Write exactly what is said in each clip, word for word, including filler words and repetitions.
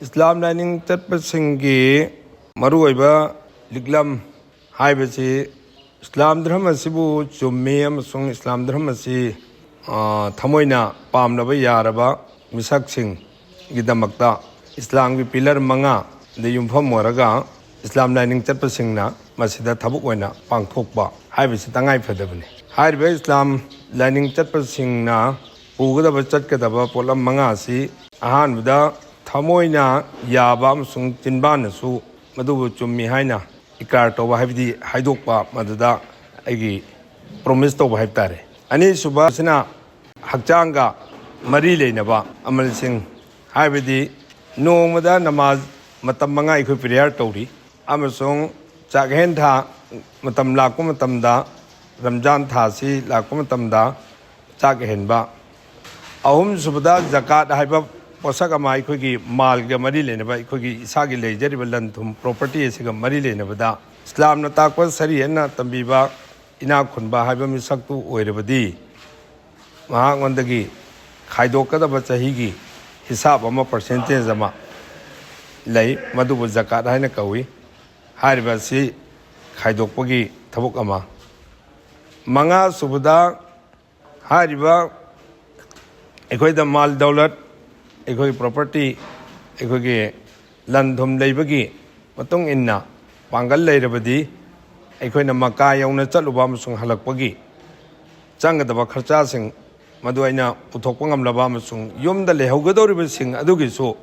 ꯏꯁꯂꯥꯝ ꯂꯥꯏꯅꯤꯡ ꯆꯠꯄꯁꯤꯡꯒꯤ ꯃꯔꯨꯑꯣꯏꯕ ꯂꯤꯛꯂꯝ ꯍꯥꯏꯕꯁꯤ ꯏꯁꯂꯥꯝ ꯙꯔꯃ ꯑꯁꯤꯕꯨ ꯆꯨꯝꯃꯤ ꯑꯃꯁꯨꯡ ꯏꯁꯂꯥꯝ ꯙꯔꯃ ꯑꯁꯤ, ꯑ, ꯊꯃꯣꯏꯅ ꯄꯥꯝꯂꯕ ꯌꯥꯔꯕ ꯃꯤꯁꯛꯁꯤꯡꯒꯤꯗꯃꯛꯇ ꯏꯁꯂꯥꯝꯒꯤ ꯄꯤꯂꯔ ꯃꯉꯥꯗ ꯌꯨꯝꯐꯝ ꯑꯣꯏꯔꯒ ꯏꯁꯂꯥꯝ ꯂꯥꯏꯅꯤꯡ ꯆꯠꯄꯁꯤꯡꯅ ꯃꯁꯤꯗ ꯊꯕꯛ ꯑꯣꯏꯅ ꯄꯥꯡꯊꯣꯛꯄ ꯍꯥꯏꯕꯁꯤ ꯇꯉꯥꯏ ꯐꯗꯕꯅꯤ꯫ ꯍꯥꯏꯔꯤꯕ ꯏꯁꯂꯥꯝ ꯂꯥꯏꯅꯤꯡ ꯆꯠꯄꯁꯤꯡꯅ ꯄꯨꯒꯗꯕ ꯆꯠꯀꯗꯕ ꯄꯣꯠꯂꯝ ꯃꯉꯥ ꯑꯁꯤ ꯑꯍꯥꯟꯕꯗ ꯊꯃꯣꯏꯅ ꯌꯥꯕ ꯑꯃꯁꯨꯡ ꯆꯤꯟꯕꯥꯟꯅꯁꯨ ꯃꯗꯨꯕꯨ ꯆꯨꯝꯃꯤ ꯍꯥꯏꯅ ꯏꯀ꯭ꯔꯥꯔ ꯇꯧꯕ, ꯍꯥꯏꯕꯗꯤ ꯍꯥꯏꯗꯣꯛꯄ, ꯃꯗꯨꯗ ꯑꯩꯒꯤ ꯄ꯭ꯔꯣꯃꯤꯁ ꯇꯧꯕ ꯍꯥꯏꯕ ꯇꯥꯔꯦ꯫ ꯑꯅꯤꯁꯨꯕ ꯑꯁꯤꯅ ꯍꯛꯆꯥꯡꯒ ꯃꯔꯤ ꯂꯩꯅꯕ ꯑꯃꯜꯁꯤꯡ, ꯍꯥꯏꯕꯗꯤ ꯅꯣꯡꯃꯗ ꯅꯃꯥꯖ ꯃꯇꯝ ꯃꯉꯥ ꯑꯩꯈꯣꯏ ꯄ꯭ꯔꯦꯌꯔ ꯇꯧꯔꯤ, ꯑꯃꯁꯨꯡ ꯆꯥꯛꯍꯦꯟ ꯊꯥ ꯃꯇꯝ ꯂꯥꯛꯄ ꯃꯇꯝꯗ, ꯔꯝꯖꯥꯟ ꯊꯥꯁꯤ ꯂꯥꯛꯄ ꯃꯇꯝꯗ ꯆꯥꯛ ꯍꯦꯟꯕ꯫ ꯑꯍꯨꯝꯁꯨꯕꯗ ꯖꯀꯥꯠ ꯍꯥꯏꯕ ꯄꯣꯠꯁꯛ ꯑꯃ ꯑꯩꯈꯣꯏꯒꯤ ꯃꯥꯜꯒ ꯃꯔꯤ ꯂꯩꯅꯕ, ꯑꯩꯈꯣꯏꯒꯤ ꯏꯁꯥꯒꯤ ꯂꯩꯖꯔꯤꯕ ꯂꯟ ꯊꯨꯝ, ꯄ꯭ꯔꯣꯄꯔꯇꯤ ꯑꯁꯤꯒ ꯃꯔꯤ ꯂꯩꯅꯕꯗ ꯏꯁꯂꯥꯝꯅ ꯇꯥꯛꯄ ꯁꯔꯤꯌꯠꯅ ꯇꯝꯕꯤꯕ ꯏꯅꯥꯛ ꯈꯨꯟꯕ ꯍꯥꯏꯕ ꯃꯤꯁꯛꯇꯨ ꯑꯣꯏꯔꯕꯗꯤ ꯃꯍꯥꯛꯉꯣꯟꯗꯒꯤ ꯈꯥꯏꯗꯣꯛꯀꯗꯕ ꯆꯍꯤꯒꯤ ꯍꯤꯁꯥꯞ ꯑꯃ, ꯄꯔꯁꯦꯟꯇꯦꯖ ꯑꯃ ꯂꯩ, ꯃꯗꯨꯕꯨ ꯖꯀꯥꯠ ꯍꯥꯏꯅ ꯀꯧꯏ꯫ ꯍꯥꯏꯔꯤꯕ ꯑꯁꯤ ꯈꯥꯏꯗꯣꯛꯄꯒꯤ ꯊꯕꯛ ꯑꯃ꯫ ꯃꯉꯥ ꯁꯨꯕꯗ ꯍꯥꯏꯔꯤꯕ ꯑꯩꯈꯣꯏꯗ ꯃꯥꯜ ꯗꯧꯂꯠ, ꯑꯩꯈꯣꯏ ꯄ꯭ꯔꯣꯄꯔꯇꯤ, ꯑꯩꯈꯣꯏꯒꯤ ꯂꯟ ꯊꯨꯝ ꯂꯩꯕꯒꯤ ꯃꯇꯨꯡ ꯏꯟꯅ ꯄꯥꯡꯒꯜ ꯂꯩꯔꯕꯗꯤ ꯑꯩꯈꯣꯏꯅ ꯃꯀꯥ ꯌꯧꯅ ꯆꯠꯂꯨꯕ ꯑꯃꯁꯨꯡ ꯍꯜꯂꯛꯄꯒꯤ ꯆꯪꯒꯗꯕ ꯈꯔꯆꯥꯁꯤꯡ ꯃꯗꯨ ꯑꯩꯅ ꯄꯨꯊꯣꯛꯄ ꯉꯝꯂꯕ ꯑꯃꯁꯨꯡ ꯌꯨꯝꯗ ꯂꯩꯍꯧꯒꯗꯧꯔꯤꯕꯁꯤꯡ ꯑꯗꯨꯒꯤꯁꯨ,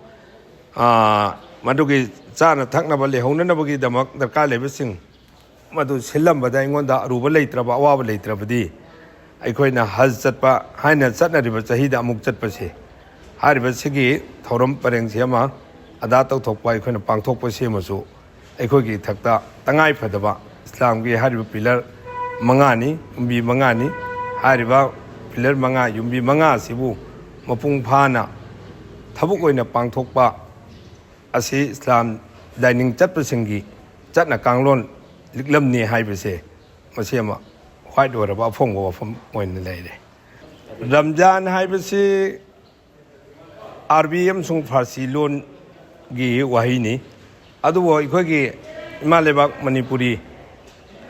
ꯑꯥ, ꯃꯗꯨꯒꯤ ꯆꯥꯅ ꯊꯛꯅꯕ ꯂꯩꯍꯧꯅꯅꯕꯒꯤꯗꯃꯛ ꯗꯔꯀꯥꯔ ꯂꯩꯕꯁꯤꯡ ꯃꯗꯨ ꯁꯤꯜꯂꯝꯕꯗ ꯑꯩꯉꯣꯟꯗ ꯑꯔꯨꯕ ꯂꯩꯇ꯭ꯔꯕ, ꯑꯋꯥꯕ ꯂꯩꯇ꯭ꯔꯕꯗꯤ ꯑꯩꯈꯣꯏꯅ ꯍꯖ ꯆꯠꯄ ꯍꯥꯏꯅ ꯆꯠꯅꯔꯤꯕ ꯆꯍꯤꯗ ꯑꯃꯨꯛ ꯆꯠꯄꯁꯦ, ꯍꯥꯏꯔꯤꯕꯁꯤꯒꯤ ꯊꯧꯔꯝ ꯄꯔꯦꯡꯁꯤ ꯑꯃ ꯑꯗꯥ ꯇꯧꯊꯣꯛꯄ, ꯑꯩꯈꯣꯏꯅ ꯄꯥꯡꯊꯣꯛꯄ ꯁꯤꯃꯁꯨ ꯑꯩꯈꯣꯏꯒꯤ ꯏꯊꯛꯇ ꯇꯉꯥꯏ ꯐꯗꯕ ꯏꯁꯂꯥꯝꯒꯤ ꯍꯥꯏꯔꯤꯕ ꯄꯤꯂꯔ ꯃꯉꯥꯅꯤ, ꯌꯨꯝꯕꯤ ꯃꯉꯥꯅꯤ꯫ ꯍꯥꯏꯔꯤꯕ ꯄꯤꯂꯔ ꯃꯉꯥ, ꯌꯨꯝꯕꯤ ꯃꯉꯥ ꯑꯁꯤꯕꯨ ꯃꯄꯨꯡ ꯐꯥꯅ ꯊꯕꯛ ꯑꯣꯏꯅ ꯄꯥꯡꯊꯣꯛꯄ ꯑꯁꯤ ꯏꯁꯂꯥꯝ ꯂꯥꯏꯅꯤꯡ ꯆꯠꯄꯁꯤꯡꯒꯤ ꯆꯠꯅ ꯀꯥꯡꯂꯣꯟ ꯂꯤꯛꯂꯝꯅꯤ ꯍꯥꯏꯕꯁꯦ, ꯃꯁꯤ ꯑꯃ ꯋꯥꯏꯠ ꯑꯣꯏꯔꯕ ꯑꯐꯣꯡꯕ ꯋꯥꯐꯝ ꯑꯣꯏꯅ ꯂꯩꯔꯦ꯫ ꯔꯝꯖꯥꯟ ꯍꯥꯏꯕꯁꯤ ꯑꯥꯔꯕꯤ ꯑꯃꯁꯨꯡ ꯐꯥꯔꯁꯤ ꯂꯣꯟꯒꯤ ꯋꯥꯍꯩꯅꯤ꯫ ꯑꯗꯨꯕꯨ ꯑꯩꯈꯣꯏꯒꯤ ꯏꯃꯥ ꯂꯩꯕꯥꯛ ꯃꯅꯤꯄꯨꯔꯤ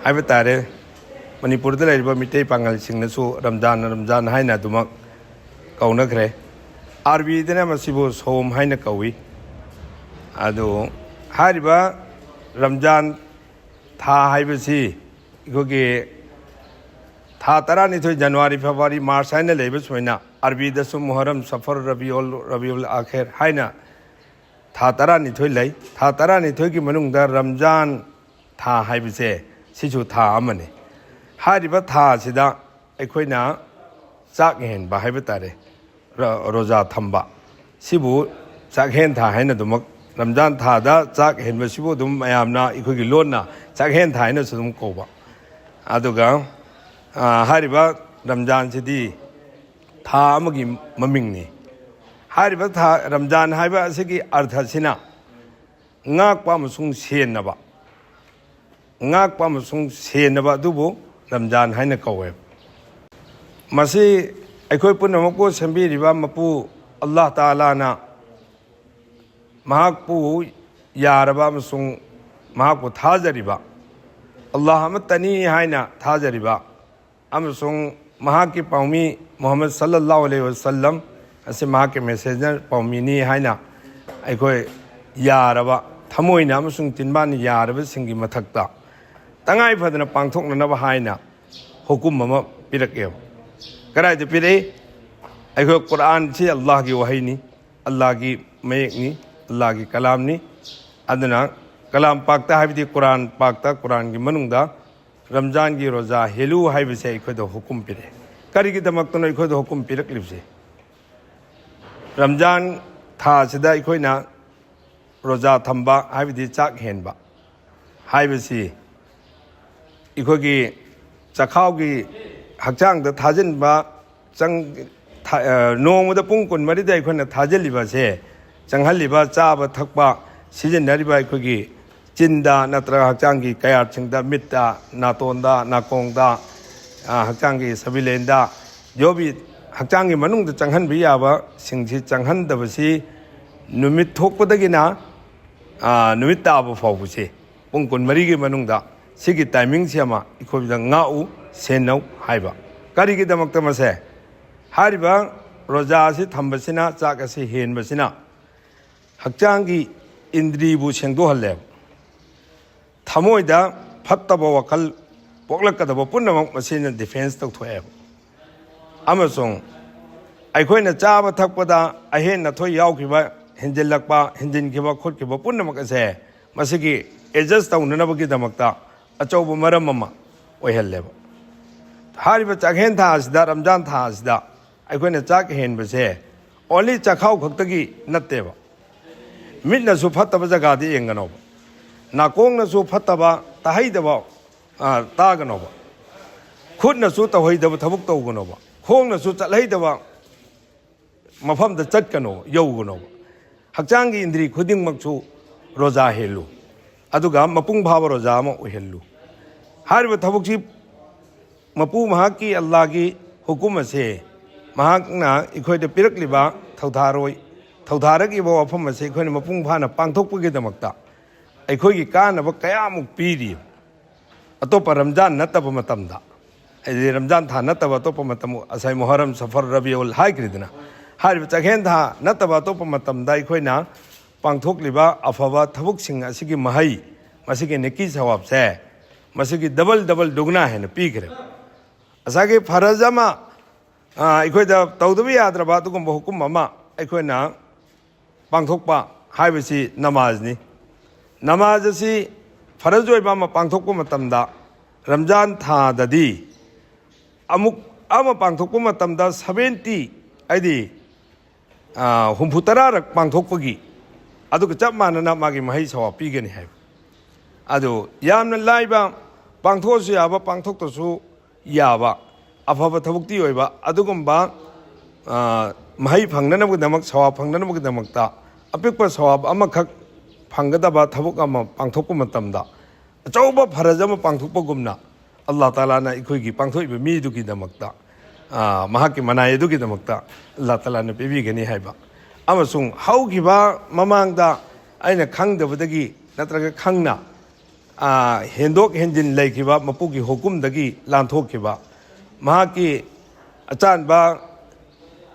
ꯍꯥꯏꯕ ꯇꯥꯔꯦ, ꯃꯅꯤꯄꯨꯔꯗ ꯂꯩꯔꯤꯕ ꯃꯤꯇꯩ ꯄꯥꯉꯜꯁꯤꯡꯅꯁꯨ ꯔꯝꯖꯥꯟ ꯔꯝꯖꯥꯟ ꯍꯥꯏꯅ ꯑꯗꯨꯃꯛ ꯀꯧꯅꯈ꯭ꯔꯦ꯫ ꯑꯥꯔꯕꯤꯗꯅ ꯃꯁꯤꯕꯨ ꯁꯣꯝ ꯍꯥꯏꯅ ꯀꯧꯏ꯫ ꯑꯗꯨ ꯍꯥꯏꯔꯤꯕ ꯔꯝꯖꯥꯟ ꯊꯥ ꯍꯥꯏꯕꯁꯤ ꯑꯩꯈꯣꯏꯒꯤ ꯊꯥ ꯇꯔꯥꯅꯤꯊꯣꯏ, ꯖꯅꯋꯥꯔꯤ, ꯐꯦꯕ꯭ꯔꯨꯋꯥꯔꯤ, ꯃꯥꯔꯆ ꯍꯥꯏꯅ ꯂꯩꯕ ꯁꯨꯃꯥꯏꯅ, ꯑꯥꯔꯕꯤꯗꯁꯨ ꯃꯨꯍꯔꯝ, ꯁꯐꯔ, ꯔꯕꯤꯎꯜ, ꯔꯕꯤꯎꯜ ꯑꯥꯈꯤꯔ ꯍꯥꯏꯅ ꯊꯥ ꯇꯔꯥꯅꯤꯊꯣꯏ ꯂꯩ꯫ ꯊꯥ ꯇꯔꯥꯅꯤꯊꯣꯏꯒꯤ ꯃꯅꯨꯡꯗ ꯔꯝꯖꯥꯟ ꯊꯥ ꯍꯥꯏꯕꯁꯦ ꯁꯤꯁꯨ ꯊꯥ ꯑꯃꯅꯤ꯫ ꯍꯥꯏꯔꯤꯕ ꯊꯥ ꯑꯁꯤꯗ ꯑꯩꯈꯣꯏꯅ ꯆꯥꯛ ꯍꯦꯟꯕ ꯍꯥꯏꯕ ꯇꯥꯔꯦ, ꯔ-, ꯔꯣꯖꯥ ꯊꯝꯕ, ꯁꯤꯕꯨ ꯆꯥꯛꯍꯦꯟ ꯊꯥ ꯍꯥꯏꯅ ꯑꯗꯨꯃꯛ, ꯔꯝꯖꯥꯟ ꯊꯥꯗ ꯆꯥꯛ ꯍꯦꯟꯕꯁꯤꯕꯨ ꯑꯗꯨꯝ ꯃꯌꯥꯝꯅ ꯑꯩꯈꯣꯏꯒꯤ ꯂꯣꯟꯅ ꯆꯥꯛꯍꯦꯟ ꯊꯥ ꯍꯥꯏꯅꯁꯨ ꯑꯗꯨꯝ ꯀꯧꯕ꯫ ꯑꯗꯨꯒ, ꯑ, ꯍꯥꯏꯔꯤꯕ ꯔꯝꯖꯥꯟꯁꯤꯗꯤ ꯊꯥ ꯑꯃꯒꯤ ꯃꯃꯤꯡꯅꯤ꯫ ꯍꯥꯏꯔꯤꯕ ꯊꯥ ꯔꯝꯖꯥꯟ ꯍꯥꯏꯕ ꯑꯁꯤꯒꯤ ꯑꯔꯊꯁꯤꯅ ꯉꯥꯛꯄ ꯑꯃꯁꯨꯡ ꯁꯦꯟꯅꯕ, ꯉꯥꯛꯄ ꯑꯃꯁꯨꯡ ꯁꯦꯟꯅꯕ ꯑꯗꯨꯕꯨ ꯔꯝꯖꯥꯟ ꯍꯥꯏꯅ ꯀꯧꯋꯦꯕ꯫ ꯃꯁꯤ ꯑꯩꯈꯣꯏ ꯄꯨꯝꯅꯃꯛꯄꯨ ꯁꯦꯝꯕꯤꯔꯤꯕ ꯃꯄꯨ ꯑꯜꯂꯥꯍ ꯇꯥꯂꯥꯅ ꯃꯍꯥꯛꯄꯨ ꯌꯥꯔꯕ ꯑꯃꯁꯨꯡ ꯃꯍꯥꯛꯄꯨ ꯊꯥꯖꯔꯤꯕ, ꯑꯜꯂꯥꯍ ꯑꯃꯠꯇꯅꯤ ꯍꯥꯏꯅ ꯊꯥꯖꯔꯤꯕ ꯑꯃꯁꯨꯡ ꯃꯍꯥꯛꯀꯤ ꯄꯥꯎꯃꯤ ꯃꯨꯍꯝꯃꯗ ꯁꯜꯂꯜꯂꯥꯍꯨ ꯑꯂꯩꯍꯤ ꯋꯁꯜꯂꯝ ꯑꯁꯤ ꯃꯍꯥꯛꯀꯤ ꯃꯦꯁꯦꯟꯖꯔ ꯄꯥꯎꯃꯤꯅꯤ ꯍꯥꯏꯅ ꯑꯩꯈꯣꯏ ꯌꯥꯔꯕ, ꯊꯃꯣꯏꯅ ꯑꯃꯁꯨꯡ ꯆꯤꯟꯕꯥꯟꯅ ꯌꯥꯔꯕꯁꯤꯡꯒꯤ ꯃꯊꯛꯇ ꯇꯉꯥꯏ ꯐꯗꯅ ꯄꯥꯡꯊꯣꯛꯅꯅꯕ ꯍꯥꯏꯅ ꯍꯨꯀꯨꯝ ꯑꯃ ꯄꯤꯔꯛꯑꯦꯕ꯫ ꯀꯗꯥꯏꯗ ꯄꯤꯔꯛꯏ? ꯑꯩꯈꯣꯏ ꯀꯨꯔꯥꯟꯁꯤ ꯑꯜꯂꯥꯍꯒꯤ ꯋꯥꯍꯩꯅꯤ, ꯑꯜꯂꯥꯍꯒꯤ ꯃꯌꯦꯛꯅꯤ, ꯑꯜꯂꯥꯍꯒꯤ ꯀꯂꯥꯝꯅꯤ꯫ ꯑꯗꯨꯅ ꯀꯂꯥꯝ ꯄꯥꯛꯇ, ꯍꯥꯏꯕꯗꯤ ꯀꯨꯔꯥꯟ ꯄꯥꯛꯇ, ꯀꯨꯔꯥꯟꯒꯤ ꯃꯅꯨꯡꯗ ꯔꯝꯖꯥꯟꯒꯤ ꯔꯣꯖꯥ ꯍꯦꯜꯂꯨ ꯍꯥꯏꯕꯁꯦ ꯑꯩꯈꯣꯏꯗ ꯍꯨꯀꯨꯝ ꯄꯤꯔꯛꯑꯦ꯫ ꯀꯔꯤꯒꯤꯗꯃꯛꯇꯅꯣ ꯑꯩꯈꯣꯏꯗ ꯍꯨꯀꯨꯝ ꯄꯤꯔꯛꯂꯤꯕꯁꯦ? ꯔꯝꯖꯥꯟ ꯊꯥ ꯑꯁꯤꯗ ꯑꯩꯈꯣꯏꯅ ꯔꯣꯖꯥ ꯊꯝꯕ, ꯍꯥꯏꯕꯗꯤ ꯆꯥꯛ ꯍꯦꯟꯕ ꯍꯥꯏꯕꯁꯤ ꯑꯩꯈꯣꯏꯒꯤ ꯆꯈꯥꯎꯒꯤ, ꯍꯛꯆꯥꯡꯗ ꯊꯥꯖꯤꯟꯕ ꯆꯪ-, ꯊꯥ-, ꯑ, ꯅꯣꯡꯃꯗ ꯄꯨꯡ ꯀꯨꯟꯃꯔꯤꯗ ꯑꯩꯈꯣꯏꯅ ꯊꯥꯖꯤꯜꯂꯤꯕꯁꯦ, ꯆꯪꯍꯜꯂꯤꯕ, ꯆꯥꯕ ꯊꯛꯄ, ꯁꯤꯖꯤꯟꯅꯔꯤꯕ ꯑꯩꯈꯣꯏꯒꯤ ꯆꯤꯟꯗ ꯅꯠꯇ꯭ꯔꯒ ꯍꯛꯆꯥꯡꯒꯤ ꯀꯌꯥꯠꯁꯤꯡꯗ, ꯃꯤꯠꯇ, ꯅꯥꯇꯣꯟꯗ, ꯅꯥꯀꯣꯡꯗ, ꯑ, ꯍꯛꯆꯥꯡꯒꯤ ꯁꯕꯤꯂꯦꯟꯗ, ꯖꯣꯕꯤ ꯍꯛꯆꯥꯡꯒꯤ ꯃꯅꯨꯡꯗ ꯆꯪꯍꯟꯕ ꯌꯥꯕꯁꯤꯡꯁꯤ ꯆꯪꯍꯟꯗꯕꯁꯤ ꯅꯨꯃꯤꯠ ꯊꯣꯛꯄꯗꯒꯤꯅ, ꯑ, ꯅꯨꯃꯤꯠ ꯇꯥꯕ ꯐꯥꯎꯕꯁꯤ ꯄꯨꯡ ꯀꯨꯟꯃꯔꯤꯒꯤ ꯃꯅꯨꯡꯗ ꯁꯤꯒꯤ timingꯁꯤ ꯑꯃ ꯑꯩꯈꯣꯏꯗ ꯉꯥꯛꯎ, ꯁꯦꯟꯅꯧ ꯍꯥꯏꯕ꯫ ꯀꯔꯤꯒꯤꯗꯃꯛꯇ ꯃꯁꯦ? ꯍꯥꯏꯔꯤꯕ ꯔꯣꯖꯥ ꯑꯁꯤ ꯊꯝꯕꯁꯤꯅ, ꯆꯥꯛ ꯑꯁꯤ ꯍꯦꯟꯕꯁꯤꯅ ꯍꯛꯆꯥꯡꯒꯤ ꯏꯟꯗ꯭ꯔꯤꯕꯨ ꯁꯦꯡꯗꯣꯛꯍꯜꯂꯦꯕ꯫ ꯊꯃꯣꯏꯗ ꯐꯠꯇꯕ ꯋꯥꯈꯜ ꯄꯣꯛꯂꯛꯀꯗꯕ ꯄꯨꯝꯅꯃꯛ ꯃꯁꯤꯅ defence ꯇꯧꯊꯣꯛꯑꯦꯕ꯫ ꯑꯃꯁꯨꯡ ꯑꯩꯈꯣꯏꯅ ꯆꯥꯕ ꯊꯛꯄꯗ ꯑꯍꯦꯟ ꯑꯊꯣꯏ ꯌꯥꯎꯈꯤꯕ, ꯍꯦꯟꯖꯤꯜꯂꯛꯄ, ꯍꯦꯟꯖꯤꯟꯈꯤꯕ ꯈꯣꯠꯈꯤꯕ ꯄꯨꯝꯅꯃꯛ ꯑꯁꯦ ꯃꯁꯤꯒꯤ adjust ꯇꯧꯅꯅꯕꯒꯤꯗꯃꯛꯇ ꯑꯆꯧꯕ ꯃꯔꯝ ꯑꯃ ꯑꯣꯏꯍꯜꯂꯦꯕ꯫ ꯍꯥꯏꯔꯤꯕ ꯆꯥꯛꯍꯦꯟ ꯊꯥ ꯑꯁꯤꯗ, ꯔꯝꯖꯥꯟ ꯊꯥ ꯑꯁꯤꯗ ꯑꯩꯈꯣꯏꯅ ꯆꯥꯛ ꯍꯦꯟꯕꯁꯦ only ꯆꯥꯛꯈꯥꯎ ꯈꯛꯇꯒꯤ ꯅꯠꯇꯦꯕ꯫ ꯃꯤꯠꯅꯁꯨ ꯐꯠꯇꯕ ꯖꯒꯥꯗ ꯌꯦꯡꯒꯅꯣꯕ, ꯅꯥꯀꯣꯡꯅꯁꯨ ꯐꯠꯇꯕ ꯇꯥꯍꯩꯗꯕ, ꯑ, ꯇꯥꯒꯅꯣꯕ, ꯈꯨꯠꯅꯁꯨ ꯇꯧꯍꯩꯗꯕ ꯊꯕꯛ ꯇꯧꯒꯅꯣꯕ, ꯈꯣꯡꯅꯁꯨ ꯆꯠꯍꯩꯗꯕ ꯃꯐꯝꯗ ꯆꯠꯀꯅꯣ, ꯌꯧꯒꯅꯣꯕ꯫ ꯍꯛꯆꯥꯡꯒꯤ ꯏꯟꯗ꯭ꯔꯤ ꯈꯨꯗꯤꯡꯃꯛꯁꯨ ꯔꯣꯖꯥ ꯍꯦꯜꯂꯨ, ꯑꯗꯨꯒ ꯃꯄꯨꯡ ꯐꯥꯕ ꯔꯣꯖꯥ ꯑꯃ ꯑꯣꯏꯍꯜꯂꯨ꯫ ꯍꯥꯏꯔꯤꯕ ꯊꯕꯛꯁꯤ ꯃꯄꯨ ꯃꯍꯥꯛꯀꯤ ꯑꯜꯂꯥꯒꯤ ꯍꯨꯀꯨꯝ ꯑꯁꯦ, ꯃꯍꯥꯛꯅ ꯑꯩꯈꯣꯏꯗ ꯄꯤꯔꯛꯂꯤꯕ ꯊꯧꯗꯥꯔꯣꯏ, ꯊꯧꯗꯥꯔꯛꯂꯤꯕ ꯋꯥꯐꯝ ꯑꯁꯦ ꯑꯩꯈꯣꯏꯅ ꯃꯄꯨꯡ ꯐꯥꯅ ꯄꯥꯡꯊꯣꯛꯄꯒꯤꯗꯃꯛꯇ ꯑꯩꯈꯣꯏꯒꯤ ꯀꯥꯟꯅꯕ ꯀꯌꯥꯃꯨꯛ ꯄꯤꯔꯤ꯫ ꯑꯇꯣꯞꯄ ꯔꯝꯖꯥꯟ ꯅꯠꯇꯕ ꯃꯇꯝꯗ, ꯍꯥꯏꯗꯤ ꯔꯝꯖꯥꯟ ꯊꯥ ꯅꯠꯇꯕ ꯑꯇꯣꯞꯄ ꯃꯇꯝ, ꯉꯁꯥꯏ ꯃꯨꯍꯔꯝ, ꯁꯐꯔ, ꯔꯕꯤꯎꯜ ꯍꯥꯏꯈ꯭ꯔꯤꯗꯅ, ꯍꯥꯏꯔꯤꯕ ꯆꯥꯛꯍꯦꯟ ꯊꯥ ꯅꯠꯇꯕ ꯑꯇꯣꯞꯄ ꯃꯇꯝꯗ ꯑꯩꯈꯣꯏꯅ ꯄꯥꯡꯊꯣꯛꯂꯤꯕ ꯑꯐꯕ ꯊꯕꯛꯁꯤꯡ ꯑꯁꯤꯒꯤ ꯃꯍꯩ, ꯃꯁꯤꯒꯤ ꯅꯦꯀꯤ ꯁꯋꯥꯕꯁꯦ, ꯃꯁꯤꯒꯤ double double ꯗꯨꯒꯅꯥ ꯍꯦꯟꯅ ꯄꯤꯈ꯭ꯔꯦ꯫ ꯉꯁꯥꯏꯒꯤ ꯐꯔꯖ ꯑꯃ, ꯑ, ꯑꯩꯈꯣꯏꯗ ꯇꯧꯗꯕ ꯌꯥꯗ꯭ꯔꯕ ꯑꯗꯨꯒꯨꯝꯕ ꯍꯨꯀꯨꯝ ꯑꯃ ꯑꯩꯈꯣꯏꯅ ꯄꯥꯡꯊꯣꯛꯄ ꯍꯥꯏꯕꯁꯤ ꯅꯃꯥꯖꯅꯤ꯫ ꯅꯃꯥꯖ ꯑꯁꯤ ꯐꯔꯖ ꯑꯣꯏꯕ ꯑꯃ ꯄꯥꯡꯊꯣꯛꯄ ꯃꯇꯝꯗ, ꯔꯝꯖꯥꯟ ꯊꯥꯗꯗꯤ ꯑꯃꯨꯛ ꯑꯃ ꯄꯥꯡꯊꯣꯛꯄ ꯃꯇꯝꯗ seventy, ꯍꯥꯏꯗꯤ, ꯑ, ꯍꯨꯝꯐꯨ ꯇꯔꯥꯔꯛ ꯄꯥꯡꯊꯣꯛꯄꯒꯤ, ꯑꯗꯨꯒ ꯆꯞ ꯃꯥꯟꯅꯅ ꯃꯥꯒꯤ ꯃꯍꯩ ꯁꯋꯥ ꯄꯤꯒꯅꯤ ꯍꯥꯏꯕ꯫ ꯑꯗꯨ ꯌꯥꯝꯅ ꯂꯥꯏꯕ, ꯄꯥꯡꯊꯣꯛꯑꯁꯨ ꯌꯥꯕ, ꯄꯥꯡꯊꯣꯛꯇ꯭ꯔꯁꯨ ꯌꯥꯕ, ꯑꯐꯕ ꯊꯕꯛꯇꯤ ꯑꯣꯏꯕ, ꯑꯗꯨꯒꯨꯝꯕ, ꯑ, ꯃꯍꯩ ꯐꯪꯅꯅꯕꯒꯤꯗꯃꯛ, ꯁꯋꯥꯕ ꯐꯪꯅꯅꯕꯒꯤꯗꯃꯛꯇ ꯑꯄꯤꯛꯄ ꯁꯋꯥꯕ ꯑꯃꯈꯛ ꯐꯪꯒꯗꯕ ꯊꯕꯛ ꯑꯃ ꯄꯥꯡꯊꯣꯛꯄ ꯃꯇꯝꯗ, ꯑꯆꯧꯕ ꯐꯔꯖ ꯑꯃ ꯄꯥꯡꯊꯣꯛꯄꯒꯨꯝꯅ, ꯑꯜꯂꯥꯍ ꯇꯥꯂꯥꯅ ꯑꯩꯈꯣꯏꯒꯤ ꯄꯥꯡꯊꯣꯛꯏꯕ ꯃꯤꯗꯨꯒꯤꯗꯃꯛꯇ ꯑ, ꯃꯍꯥꯛꯀꯤ ꯃꯅꯥꯏ ꯑꯗꯨꯒꯤꯗꯃꯛꯇ ꯑꯜꯂꯥ ꯇꯥꯂꯥꯅ ꯄꯤꯕꯤꯒꯅꯤ ꯍꯥꯏꯕ꯫ ꯑꯃꯁꯨꯡ ꯍꯧꯈꯤꯕ ꯃꯃꯥꯡꯗ ꯑꯩꯅ ꯈꯪꯗꯕꯗꯒꯤ ꯅꯠꯇ꯭ꯔꯒ ꯈꯪꯅ, ꯑ, ꯍꯦꯟꯗꯣꯛ ꯍꯦꯟꯖꯤꯟ ꯂꯩꯈꯤꯕ, ꯃꯄꯨꯒꯤ ꯍꯨꯀꯨꯝꯗꯒꯤ ꯂꯥꯟꯊꯣꯛꯈꯤꯕ, ꯃꯍꯥꯛꯀꯤ ꯑꯆꯥꯟꯕ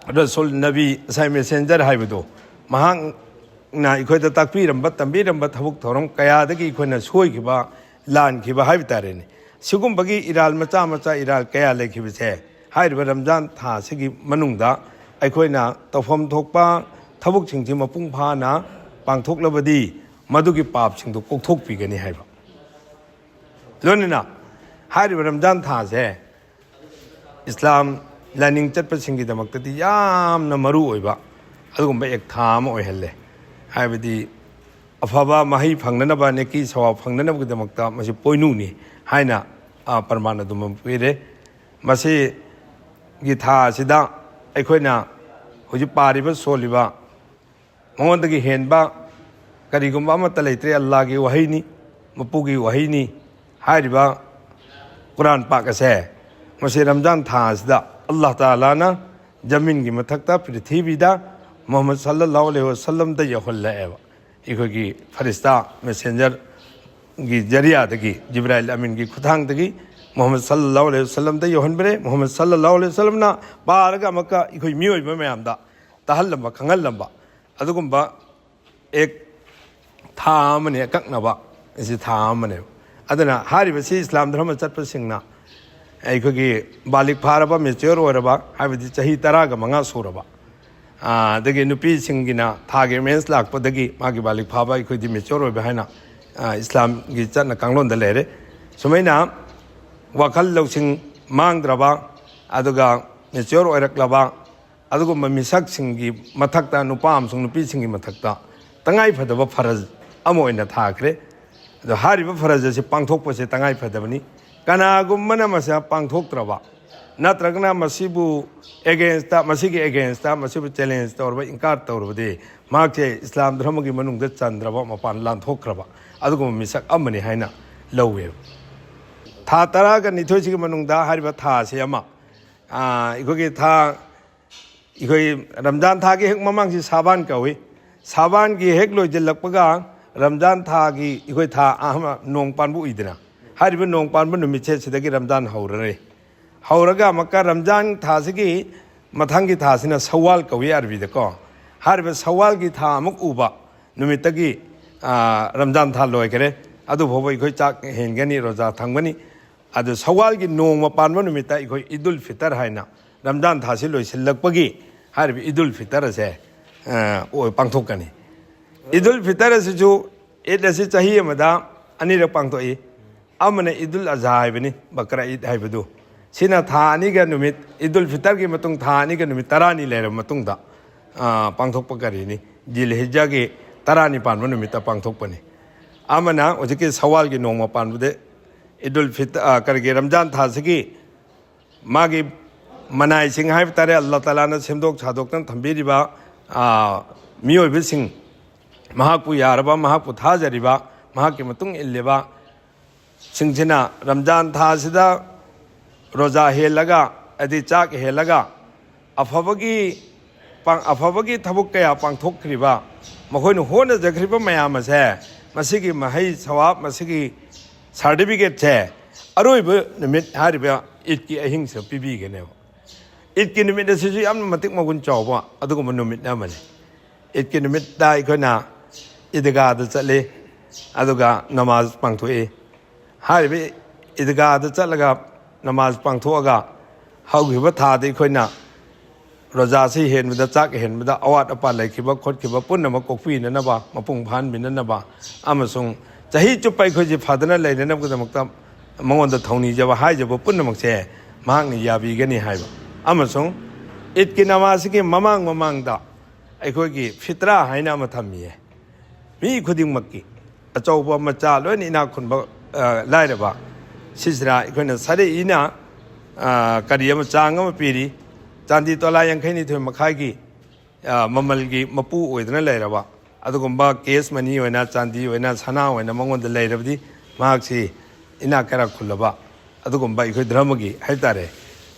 ꯔꯁꯨꯜ, ꯅꯕꯤ, ꯉꯁꯥꯏ ꯃꯦꯁꯦꯟꯖꯔ ꯍꯥꯏꯕꯗꯣ, ꯃꯍꯥꯛꯅ ꯑꯩꯈꯣꯏꯗ ꯇꯥꯛꯄꯤꯔꯝꯕ, ꯇꯝꯕꯤꯔꯝꯕ ꯊꯕꯛ ꯊꯧꯔꯝ ꯀꯌꯥꯗꯒꯤ ꯑꯩꯈꯣꯏꯅ ꯁꯣꯏꯈꯤꯕ, ꯂꯥꯟꯈꯤꯕ ꯍꯥꯏꯕ ꯇꯥꯔꯦꯅꯦ꯫ ꯁꯤꯒꯨꯝꯕꯒꯤ ꯏꯔꯥꯜ ꯃꯆꯥ ꯃꯆꯥ ꯏꯔꯥꯜ ꯀꯌꯥ ꯂꯩꯈꯤꯕꯁꯦ, ꯍꯥꯏꯔꯤꯕ ꯔꯝꯖꯥꯟ ꯊꯥ ꯑꯁꯤꯒꯤ ꯃꯅꯨꯡꯗ ꯑꯩꯈꯣꯏꯅ ꯇꯧꯐꯝ ꯊꯣꯛꯄ ꯊꯕꯛꯁꯤꯡꯁꯤ ꯃꯄꯨꯡ ꯐꯥꯅ ꯄꯥꯡꯊꯣꯛꯂꯕꯗꯤ, ꯃꯗꯨꯒꯤ ꯄꯥꯞꯁꯤꯡꯗꯨ ꯀꯣꯛꯊꯣꯛꯄꯤꯒꯅꯤ ꯍꯥꯏꯕ꯫ ꯂꯣꯏꯅꯅ ꯍꯥꯏꯔꯤꯕ ꯔꯝꯖꯥꯟ ꯊꯥꯁꯦ ꯏꯁꯂꯥꯝ ꯂꯥꯏꯅꯤꯡ ꯆꯠꯄꯁꯤꯡꯒꯤꯗꯃꯛꯇꯗꯤ ꯌꯥꯝꯅ ꯃꯔꯨ ꯑꯣꯏꯕ ꯑꯗꯨꯒꯨꯝꯕ ꯑꯦꯛ ꯊꯥ ꯑꯃ ꯑꯣꯏꯍꯜꯂꯦ꯫ ꯍꯥꯏꯕꯗꯤ ꯑꯐꯕ ꯃꯍꯩ ꯐꯪꯅꯅꯕ, ꯅꯦꯀꯤ ꯁꯋꯥꯕ ꯐꯪꯅꯅꯕꯒꯤꯗꯃꯛꯇ ꯃꯁꯤ ꯄꯣꯏꯅꯨꯅꯤ ꯍꯥꯏꯅ, ꯑ, ꯄ꯭ꯔꯃꯥꯟ ꯑꯗꯨꯃꯛ ꯄꯤꯔꯦ꯫ ꯃꯁꯤꯒꯤ ꯊꯥ ꯑꯁꯤꯗ ꯑꯩꯈꯣꯏꯅ ꯍꯧꯖꯤꯛ ꯄꯥꯔꯤꯕ, ꯁꯣꯜꯂꯤꯕ, ꯃꯉꯣꯟꯗꯒꯤ ꯍꯦꯟꯕ ꯀꯔꯤꯒꯨꯝꯕ ꯑꯃꯠꯇ ꯂꯩꯇ꯭ꯔꯦ꯫ ꯑꯜꯂꯥꯒꯤ ꯋꯥꯍꯩꯅꯤ, ꯃꯄꯨꯒꯤ ꯋꯥꯍꯩꯅꯤ꯫ ꯍꯥꯏꯔꯤꯕ ꯀꯨꯔꯥꯟ ꯄꯥꯛ ꯑꯁꯦ ꯃꯁꯤ ꯔꯝꯖꯥꯟ ꯊꯥ ꯑꯁꯤꯗ ꯑꯜꯂꯥ ꯇꯥꯂꯥꯅ ꯖꯃꯤꯟꯒꯤ ꯃꯊꯛꯇ, ꯄ꯭ꯔꯤꯊꯤꯕꯤꯗ ꯃꯨꯍꯝꯃꯗ ꯁꯜꯂꯜꯂꯥꯍꯨ ꯑꯂꯩꯍꯤ ꯋꯁꯜꯂꯝꯗ ꯌꯧꯍꯜꯂꯛꯑꯦꯕ꯫ ꯑꯩꯈꯣꯏꯒꯤ ꯐꯔꯤꯁꯇꯥ ꯃꯦꯁꯦꯟꯖꯔꯒꯤ ꯖꯔꯤꯌꯥꯗꯒꯤ, ꯖꯤꯕ꯭ꯔꯥꯏꯜ ꯑꯃꯤꯟꯒꯤ ꯈꯨꯠꯊꯥꯡꯗꯒꯤ ꯃꯨꯍꯝꯃꯗ ꯁꯜꯂꯜꯂꯥꯍꯨ ꯑꯂꯩꯍꯤ ꯋꯁꯜꯂꯝꯗ ꯌꯧꯍꯟꯕꯤꯔꯦ꯫ ꯃꯨꯍꯝꯃꯗ ꯁꯜꯂꯜꯂꯥꯍꯨ ꯑꯂꯩꯍꯤ ꯋꯁꯜꯂꯝꯅ ꯄꯥꯔꯒ ꯑꯃꯨꯛꯀ ꯑꯩꯈꯣꯏ ꯃꯤꯑꯣꯏꯕ ꯃꯌꯥꯝꯗ ꯇꯥꯍꯜꯂꯝꯕ, ꯈꯪꯍꯜꯂꯝꯕ ꯑꯗꯨꯒꯨꯝꯕ ꯑꯦꯛ ꯊꯥ ꯑꯃꯅꯤ, ꯑꯀꯛꯅꯕ ꯑꯁꯤ ꯊꯥ ꯑꯃꯅꯦꯕ꯫ ꯑꯗꯨꯅ ꯍꯥꯏꯔꯤꯕꯁꯤ ꯏꯁꯂꯥꯝ ꯙꯔꯃ ꯆꯠꯄꯁꯤꯡꯅ ꯑꯩꯈꯣꯏꯒꯤ ꯕꯥꯂꯤꯛ ꯐꯥꯔꯕ, ꯃꯦꯆ꯭ꯌꯣꯔ ꯑꯣꯏꯔꯕ, ꯍꯥꯏꯕꯗꯤ ꯆꯍꯤ ꯇꯔꯥꯒ ꯃꯉꯥ ꯁꯨꯔꯕ, ꯑꯥ, ꯑꯗꯒꯤ ꯅꯨꯄꯤꯁꯤꯡꯒꯤꯅ ꯊꯥꯒꯤ ꯃꯦꯟꯁ ꯂꯥꯛꯄꯗꯒꯤ ꯃꯥꯒꯤ ꯕꯥꯂꯤꯛ ꯐꯥꯕ, ꯑꯩꯈꯣꯏꯗꯤ ꯃꯦꯆ꯭ꯌꯣꯔ ꯑꯣꯏꯕ ꯍꯥꯏꯅ, ꯑꯥ, ꯏꯁꯂꯥꯝꯒꯤ ꯆꯠꯅ ꯀꯥꯡꯂꯣꯟꯗ ꯂꯩꯔꯦ꯫ ꯁꯨꯃꯥꯏꯅ ꯋꯥꯈꯜ ꯂꯧꯁꯤꯡ ꯃꯥꯡꯗ꯭ꯔꯕ, ꯑꯗꯨꯒ ꯃꯦꯆ꯭ꯌꯣꯔ ꯑꯣꯏꯔꯛꯂꯕ ꯑꯗꯨꯒꯨꯝꯕ ꯃꯤꯁꯛꯁꯤꯡꯒꯤ ꯃꯊꯛꯇ, ꯅꯨꯄꯥ ꯑꯃꯁꯨꯡ ꯅꯨꯄꯤꯁꯤꯡꯒꯤ ꯃꯊꯛꯇ ꯇꯉꯥꯏ ꯐꯗꯕ ꯐꯔꯖ ꯑꯃ ꯑꯣꯏꯅ ꯊꯥꯈ꯭ꯔꯦ꯫ ꯑꯗꯣ ꯍꯥꯏꯔꯤꯕ ꯐꯔꯖ ꯑꯁꯤ ꯄꯥꯡꯊꯣꯛꯄꯁꯦ ꯇꯉꯥꯏ ꯐꯗꯕꯅꯤ꯫ ꯀꯅꯥꯒꯨꯝꯕꯅ ꯃꯁꯤ ꯄꯥꯡꯊꯣꯛꯇ꯭ꯔꯕ ꯅꯠꯇ꯭ꯔꯒꯅ ꯃꯁꯤꯕꯨ ꯑꯦꯒꯦꯟꯁꯇ, ꯃꯁꯤꯒꯤ ꯑꯦꯒꯦꯟꯁꯇ, ꯃꯁꯤꯕꯨ ꯆꯦꯂꯦꯟꯖ ꯇꯧꯔꯕ, ꯏꯟꯀꯥꯔ ꯇꯧꯔꯕꯗꯤ ꯃꯍꯥꯛꯁꯦ ꯏꯁꯂꯥꯝ ꯙꯔꯃꯒꯤ ꯃꯅꯨꯡꯗ ꯆꯟꯗ꯭ꯔꯕ, ꯃꯄꯥꯟ ꯂꯥꯟꯊꯣꯛꯈ꯭ꯔꯕ ꯑꯗꯨꯒꯨꯝꯕ ꯃꯤꯁꯛ ꯑꯃꯅꯤ ꯍꯥꯏꯅ ꯂꯧꯋꯦꯕ꯫ ꯊꯥ ꯇꯔꯥꯒ ꯅꯤꯊꯣꯏꯁꯤꯒꯤ ꯃꯅꯨꯡꯗ ꯍꯥꯏꯔꯤꯕ ꯊꯥ ꯑꯁꯤ ꯑꯃ ꯑꯥ, ꯑꯩꯈꯣꯏꯒꯤ ꯊꯥ, ꯑꯩꯈꯣꯏ ꯔꯝꯖꯥꯟ ꯊꯥꯒꯤ ꯍꯦꯛ ꯃꯃꯥꯡꯁꯤ ꯁꯥꯕꯥꯟ ꯀꯧꯏ꯫ ꯁꯥꯕꯥꯟꯒꯤ ꯍꯦꯛ ꯂꯣꯏꯁꯤꯜꯂꯛꯄꯒ ꯔꯝꯖꯥꯟ ꯊꯥꯒꯤ ꯑꯩꯈꯣꯏ ꯊꯥ ꯑꯍꯥꯟꯕ ꯅꯣꯡ ꯄꯥꯟꯕ ꯎꯏꯗꯅ, ꯍꯥꯏꯔꯤꯕ ꯅꯣꯡ ꯄꯥꯟꯕ ꯅꯨꯃꯤꯠꯁꯦ ꯁꯤꯗꯒꯤ ꯔꯝꯖꯥꯟ ꯍꯧꯔꯔꯦ꯫ ꯍꯧꯔꯒ ꯑꯃꯨꯛꯀ ꯔꯝꯖꯥꯟ ꯊꯥꯁꯤꯒꯤ ꯃꯊꯪꯒꯤ ꯊꯥꯁꯤꯅ ꯁꯋꯥꯜ ꯀꯧꯏ ꯑꯔꯕꯤꯗꯀꯣ꯫ ꯍꯥꯏꯔꯤꯕ ꯁꯋꯥꯜꯒꯤ ꯊꯥ ꯑꯃꯨꯛ ꯎꯕ ꯅꯨꯃꯤꯠꯇꯒꯤ, ꯑꯥ, ꯔꯝꯖꯥꯟ ꯊꯥ ꯂꯣꯏꯈꯔꯦ꯫ ꯑꯗꯨ ꯐꯥꯎꯕ ꯑꯩꯈꯣꯏ ꯆꯥꯛ ꯍꯦꯟꯒꯅꯤ, ꯔꯣꯖꯥ ꯊꯝꯒꯅꯤ꯫ ꯑꯗꯨ ꯁꯋꯥꯜꯒꯤ ꯅꯣꯡꯃ ꯄꯥꯟꯕ ꯅꯨꯃꯤꯠꯇ ꯑꯩꯈꯣꯏ ꯏꯗꯨꯜ ꯐꯤꯇꯔ ꯍꯥꯏꯅ ꯔꯝꯖꯥꯟ ꯊꯥꯁꯤ ꯂꯣꯏꯁꯤꯜꯂꯛꯄꯒꯤ ꯍꯥꯏꯔꯤꯕ ꯏꯗꯨꯜ ꯐꯤꯇꯔ ꯑꯁꯦ, ꯑ, ꯑꯣꯏ-, ꯄꯥꯡꯊꯣꯛꯀꯅꯤ꯫ ꯏꯗꯨꯜ ꯐꯤꯇꯔ ꯑꯁꯤꯁꯨ, ꯏꯗ ꯑꯁꯤ ꯆꯍꯤ ꯑꯃꯗ ꯑꯅꯤꯔꯛ ꯄꯥꯡꯊꯣꯛꯏ꯫ ꯑꯃꯅ ꯏꯗꯨꯜ ꯑꯖꯍꯥ ꯍꯥꯏꯕꯅꯤ, ꯕꯀ꯭ꯔꯥ ꯏꯗ ꯍꯥꯏꯕꯗꯨ꯫ ꯁꯤꯅ ꯊꯥ ꯑꯅꯤꯒ ꯅꯨꯃꯤꯠ, ꯏꯗꯨꯜ ꯐꯤꯇꯔꯒꯤ ꯃꯇꯨꯡ ꯊꯥ ꯑꯅꯤꯒ ꯅꯨꯃꯤꯠ ꯇꯔꯥꯅꯤ ꯂꯩꯔꯕ ꯃꯇꯨꯡꯗ, ꯑ, ꯄꯥꯡꯊꯣꯛꯄ ꯀꯔꯤꯅꯤ? ꯖꯤꯜ ꯍꯤꯖꯥꯒꯤ ꯇꯔꯥꯅꯤ ꯄꯥꯟꯕ ꯅꯨꯃꯤꯠꯇ ꯄꯥꯡꯊꯣꯛꯄꯅꯤ꯫ ꯑꯃꯅ ꯍꯧꯖꯤꯛꯀꯤ ꯁꯋꯥꯜꯒꯤ ꯅꯣꯡꯃ ꯄꯥꯟꯕꯗ ꯏꯗꯨꯜ ꯐꯤꯇ-, ꯑ, ꯀꯔꯤꯒꯤ ꯔꯝꯖꯥꯟ ꯊꯥꯁꯤꯒꯤ ꯃꯥꯒꯤ ꯃꯅꯥꯏꯁꯤꯡ ꯍꯥꯏꯕ ꯇꯥꯔꯦ, ꯑꯜꯂꯥ ꯇꯥꯂꯥꯅ ꯁꯦꯝꯗꯣꯛ ꯁꯥꯗꯣꯛꯇꯅ ꯊꯝꯕꯤꯔꯤꯕ, ꯑ, ꯃꯤꯑꯣꯏꯕꯁꯤꯡ, ꯃꯍꯥꯛꯄꯨ ꯌꯥꯔꯕ, ꯃꯍꯥꯛꯄꯨ ꯊꯥꯖꯔꯤꯕ, ꯃꯍꯥꯛꯀꯤ ꯃꯇꯨꯡ ꯏꯜꯂꯤꯕ ꯁꯤꯡꯁꯤꯅ ꯔꯝꯖꯥꯟ ꯊꯥꯁꯤꯗ ꯔꯣꯖꯥ ꯍꯦꯜꯂꯒ, ꯍꯥꯏꯗꯤ ꯆꯥꯛ ꯍꯦꯜꯂꯒ, ꯑꯐꯕꯒꯤ ꯄꯥꯡ-, ꯑꯐꯕꯒꯤ ꯊꯕꯛ ꯀꯌꯥ ꯄꯥꯡꯊꯣꯛꯈ꯭ꯔꯤꯕ, ꯃꯈꯣꯏꯅ ꯍꯣꯠꯅꯖꯈ꯭ꯔꯤꯕ ꯃꯌꯥꯝ ꯑꯁꯦ, ꯃꯁꯤꯒꯤ ꯃꯍꯩ ꯁꯋꯥꯕ, ꯃꯁꯤꯒꯤ ꯁꯥꯔꯇꯤꯐꯤꯀꯦꯠꯁꯦ ꯑꯔꯣꯏꯕ ꯅꯨꯃꯤꯠ ꯍꯥꯏꯔꯤꯕ ꯏꯗꯀꯤ ꯑꯍꯤꯡꯁꯤꯗ ꯄꯤꯕꯤꯒꯅꯦꯕ꯫ ꯏꯗꯀꯤ ꯅꯨꯃꯤꯠ ꯑꯁꯤꯁꯨ ꯌꯥꯝꯅ ꯃꯇꯤꯛ ꯃꯒꯨꯟ ꯆꯥꯎꯕ ꯑꯗꯨꯒꯨꯝꯕ ꯅꯨꯃꯤꯠ ꯑꯃꯅꯤ꯫ ꯏꯗꯀꯤ ꯅꯨꯃꯤꯠꯇ ꯑꯩꯈꯣꯏꯅ ꯏꯗꯒꯥꯗ ꯆꯠꯂꯤ, ꯑꯗꯨꯒ ꯅꯃꯥꯖ ꯄꯥꯡꯊꯣꯛꯏ꯫ ꯍꯥꯏꯔꯤꯕ ꯏꯗꯒꯥꯗ ꯆꯠꯂꯒ ꯅꯃꯥꯖ ꯄꯥꯡꯊꯣꯛꯑꯒ ꯍꯧꯈꯤꯕ ꯊꯥꯗ ꯑꯩꯈꯣꯏꯅ ꯔꯣꯖꯥꯁꯤ ꯍꯦꯟꯕꯗ, ꯆꯥꯛ ꯍꯦꯟꯕꯗ ꯑꯋꯥꯠ ꯑꯄꯥ ꯂꯩꯈꯤꯕ ꯈꯣꯠꯈꯤꯕ ꯄꯨꯝꯅꯃꯛ ꯀꯣꯛꯄꯤꯅꯅꯕ, ꯃꯄꯨꯡ ꯐꯥꯍꯟꯕꯤꯅꯅꯕ ꯑꯃꯁꯨꯡ ꯆꯍꯤ ꯆꯨꯞꯄ ꯑꯩꯈꯣꯏꯁꯦ ꯐꯗꯅ ꯂꯩꯅꯅꯕꯒꯤꯗꯃꯛꯇ ꯃꯉꯣꯟꯗ ꯊꯧꯅꯤꯖꯕ ꯍꯥꯏꯖꯕ ꯄꯨꯝꯅꯃꯛꯁꯦ ꯃꯍꯥꯛꯅ ꯌꯥꯕꯤꯒꯅꯤ ꯍꯥꯏꯕ꯫ ꯑꯃꯁꯨꯡ ꯏꯗꯀꯤ ꯅꯃꯥꯖꯁꯤꯒꯤ ꯃꯃꯥꯡ ꯃꯃꯥꯡꯗ ꯑꯩꯈꯣꯏꯒꯤ ꯐꯤꯇ꯭ꯔꯥ ꯍꯥꯏꯅ ꯑꯃ ꯊꯝꯃꯤꯌꯦ꯫ ꯃꯤ ꯈꯨꯗꯤꯡꯃꯛꯀꯤ, ꯑꯆꯧꯕ ꯃꯆꯥ ꯂꯣꯏꯅ ꯏꯅꯥꯛ ꯈꯨꯟꯕ, ꯑ, ꯂꯥꯏꯔꯕ, ꯁꯤꯁꯤꯅ ꯑꯩꯈꯣꯏꯅ ꯁꯔꯛꯏꯅ, ꯑ, ꯀꯔꯤ ꯑꯃ, ꯆꯥꯡ ꯑꯃ ꯄꯤꯔꯤ꯫ ꯆꯥꯟꯗꯤ ꯇꯣꯂꯥ ꯌꯥꯡꯈꯩ ꯅꯤꯊꯣꯏ ꯃꯈꯥꯏꯒꯤ, ꯑ, ꯃꯃꯜꯒꯤ ꯃꯄꯨ ꯑꯣꯏꯗꯨꯅ ꯂꯩꯔꯕ, ꯑꯗꯨꯒꯨꯝꯕ ꯀꯦꯁ ꯃꯅꯤ ꯑꯣꯏꯅ, ꯆꯥꯟꯗꯤ ꯑꯣꯏꯅ, ꯁꯅꯥ ꯑꯣꯏꯅ ꯃꯉꯣꯟꯗ ꯂꯩꯔꯕꯗꯤ ꯃꯍꯥꯛꯁꯤ ꯏꯅꯥꯛ ꯀꯩꯔꯥꯛ ꯈꯨꯜꯂꯕ ꯑꯗꯨꯒꯨꯝꯕ ꯑꯩꯈꯣꯏ ꯙꯔꯃꯒꯤ ꯍꯥꯏ ꯇꯥꯔꯦ,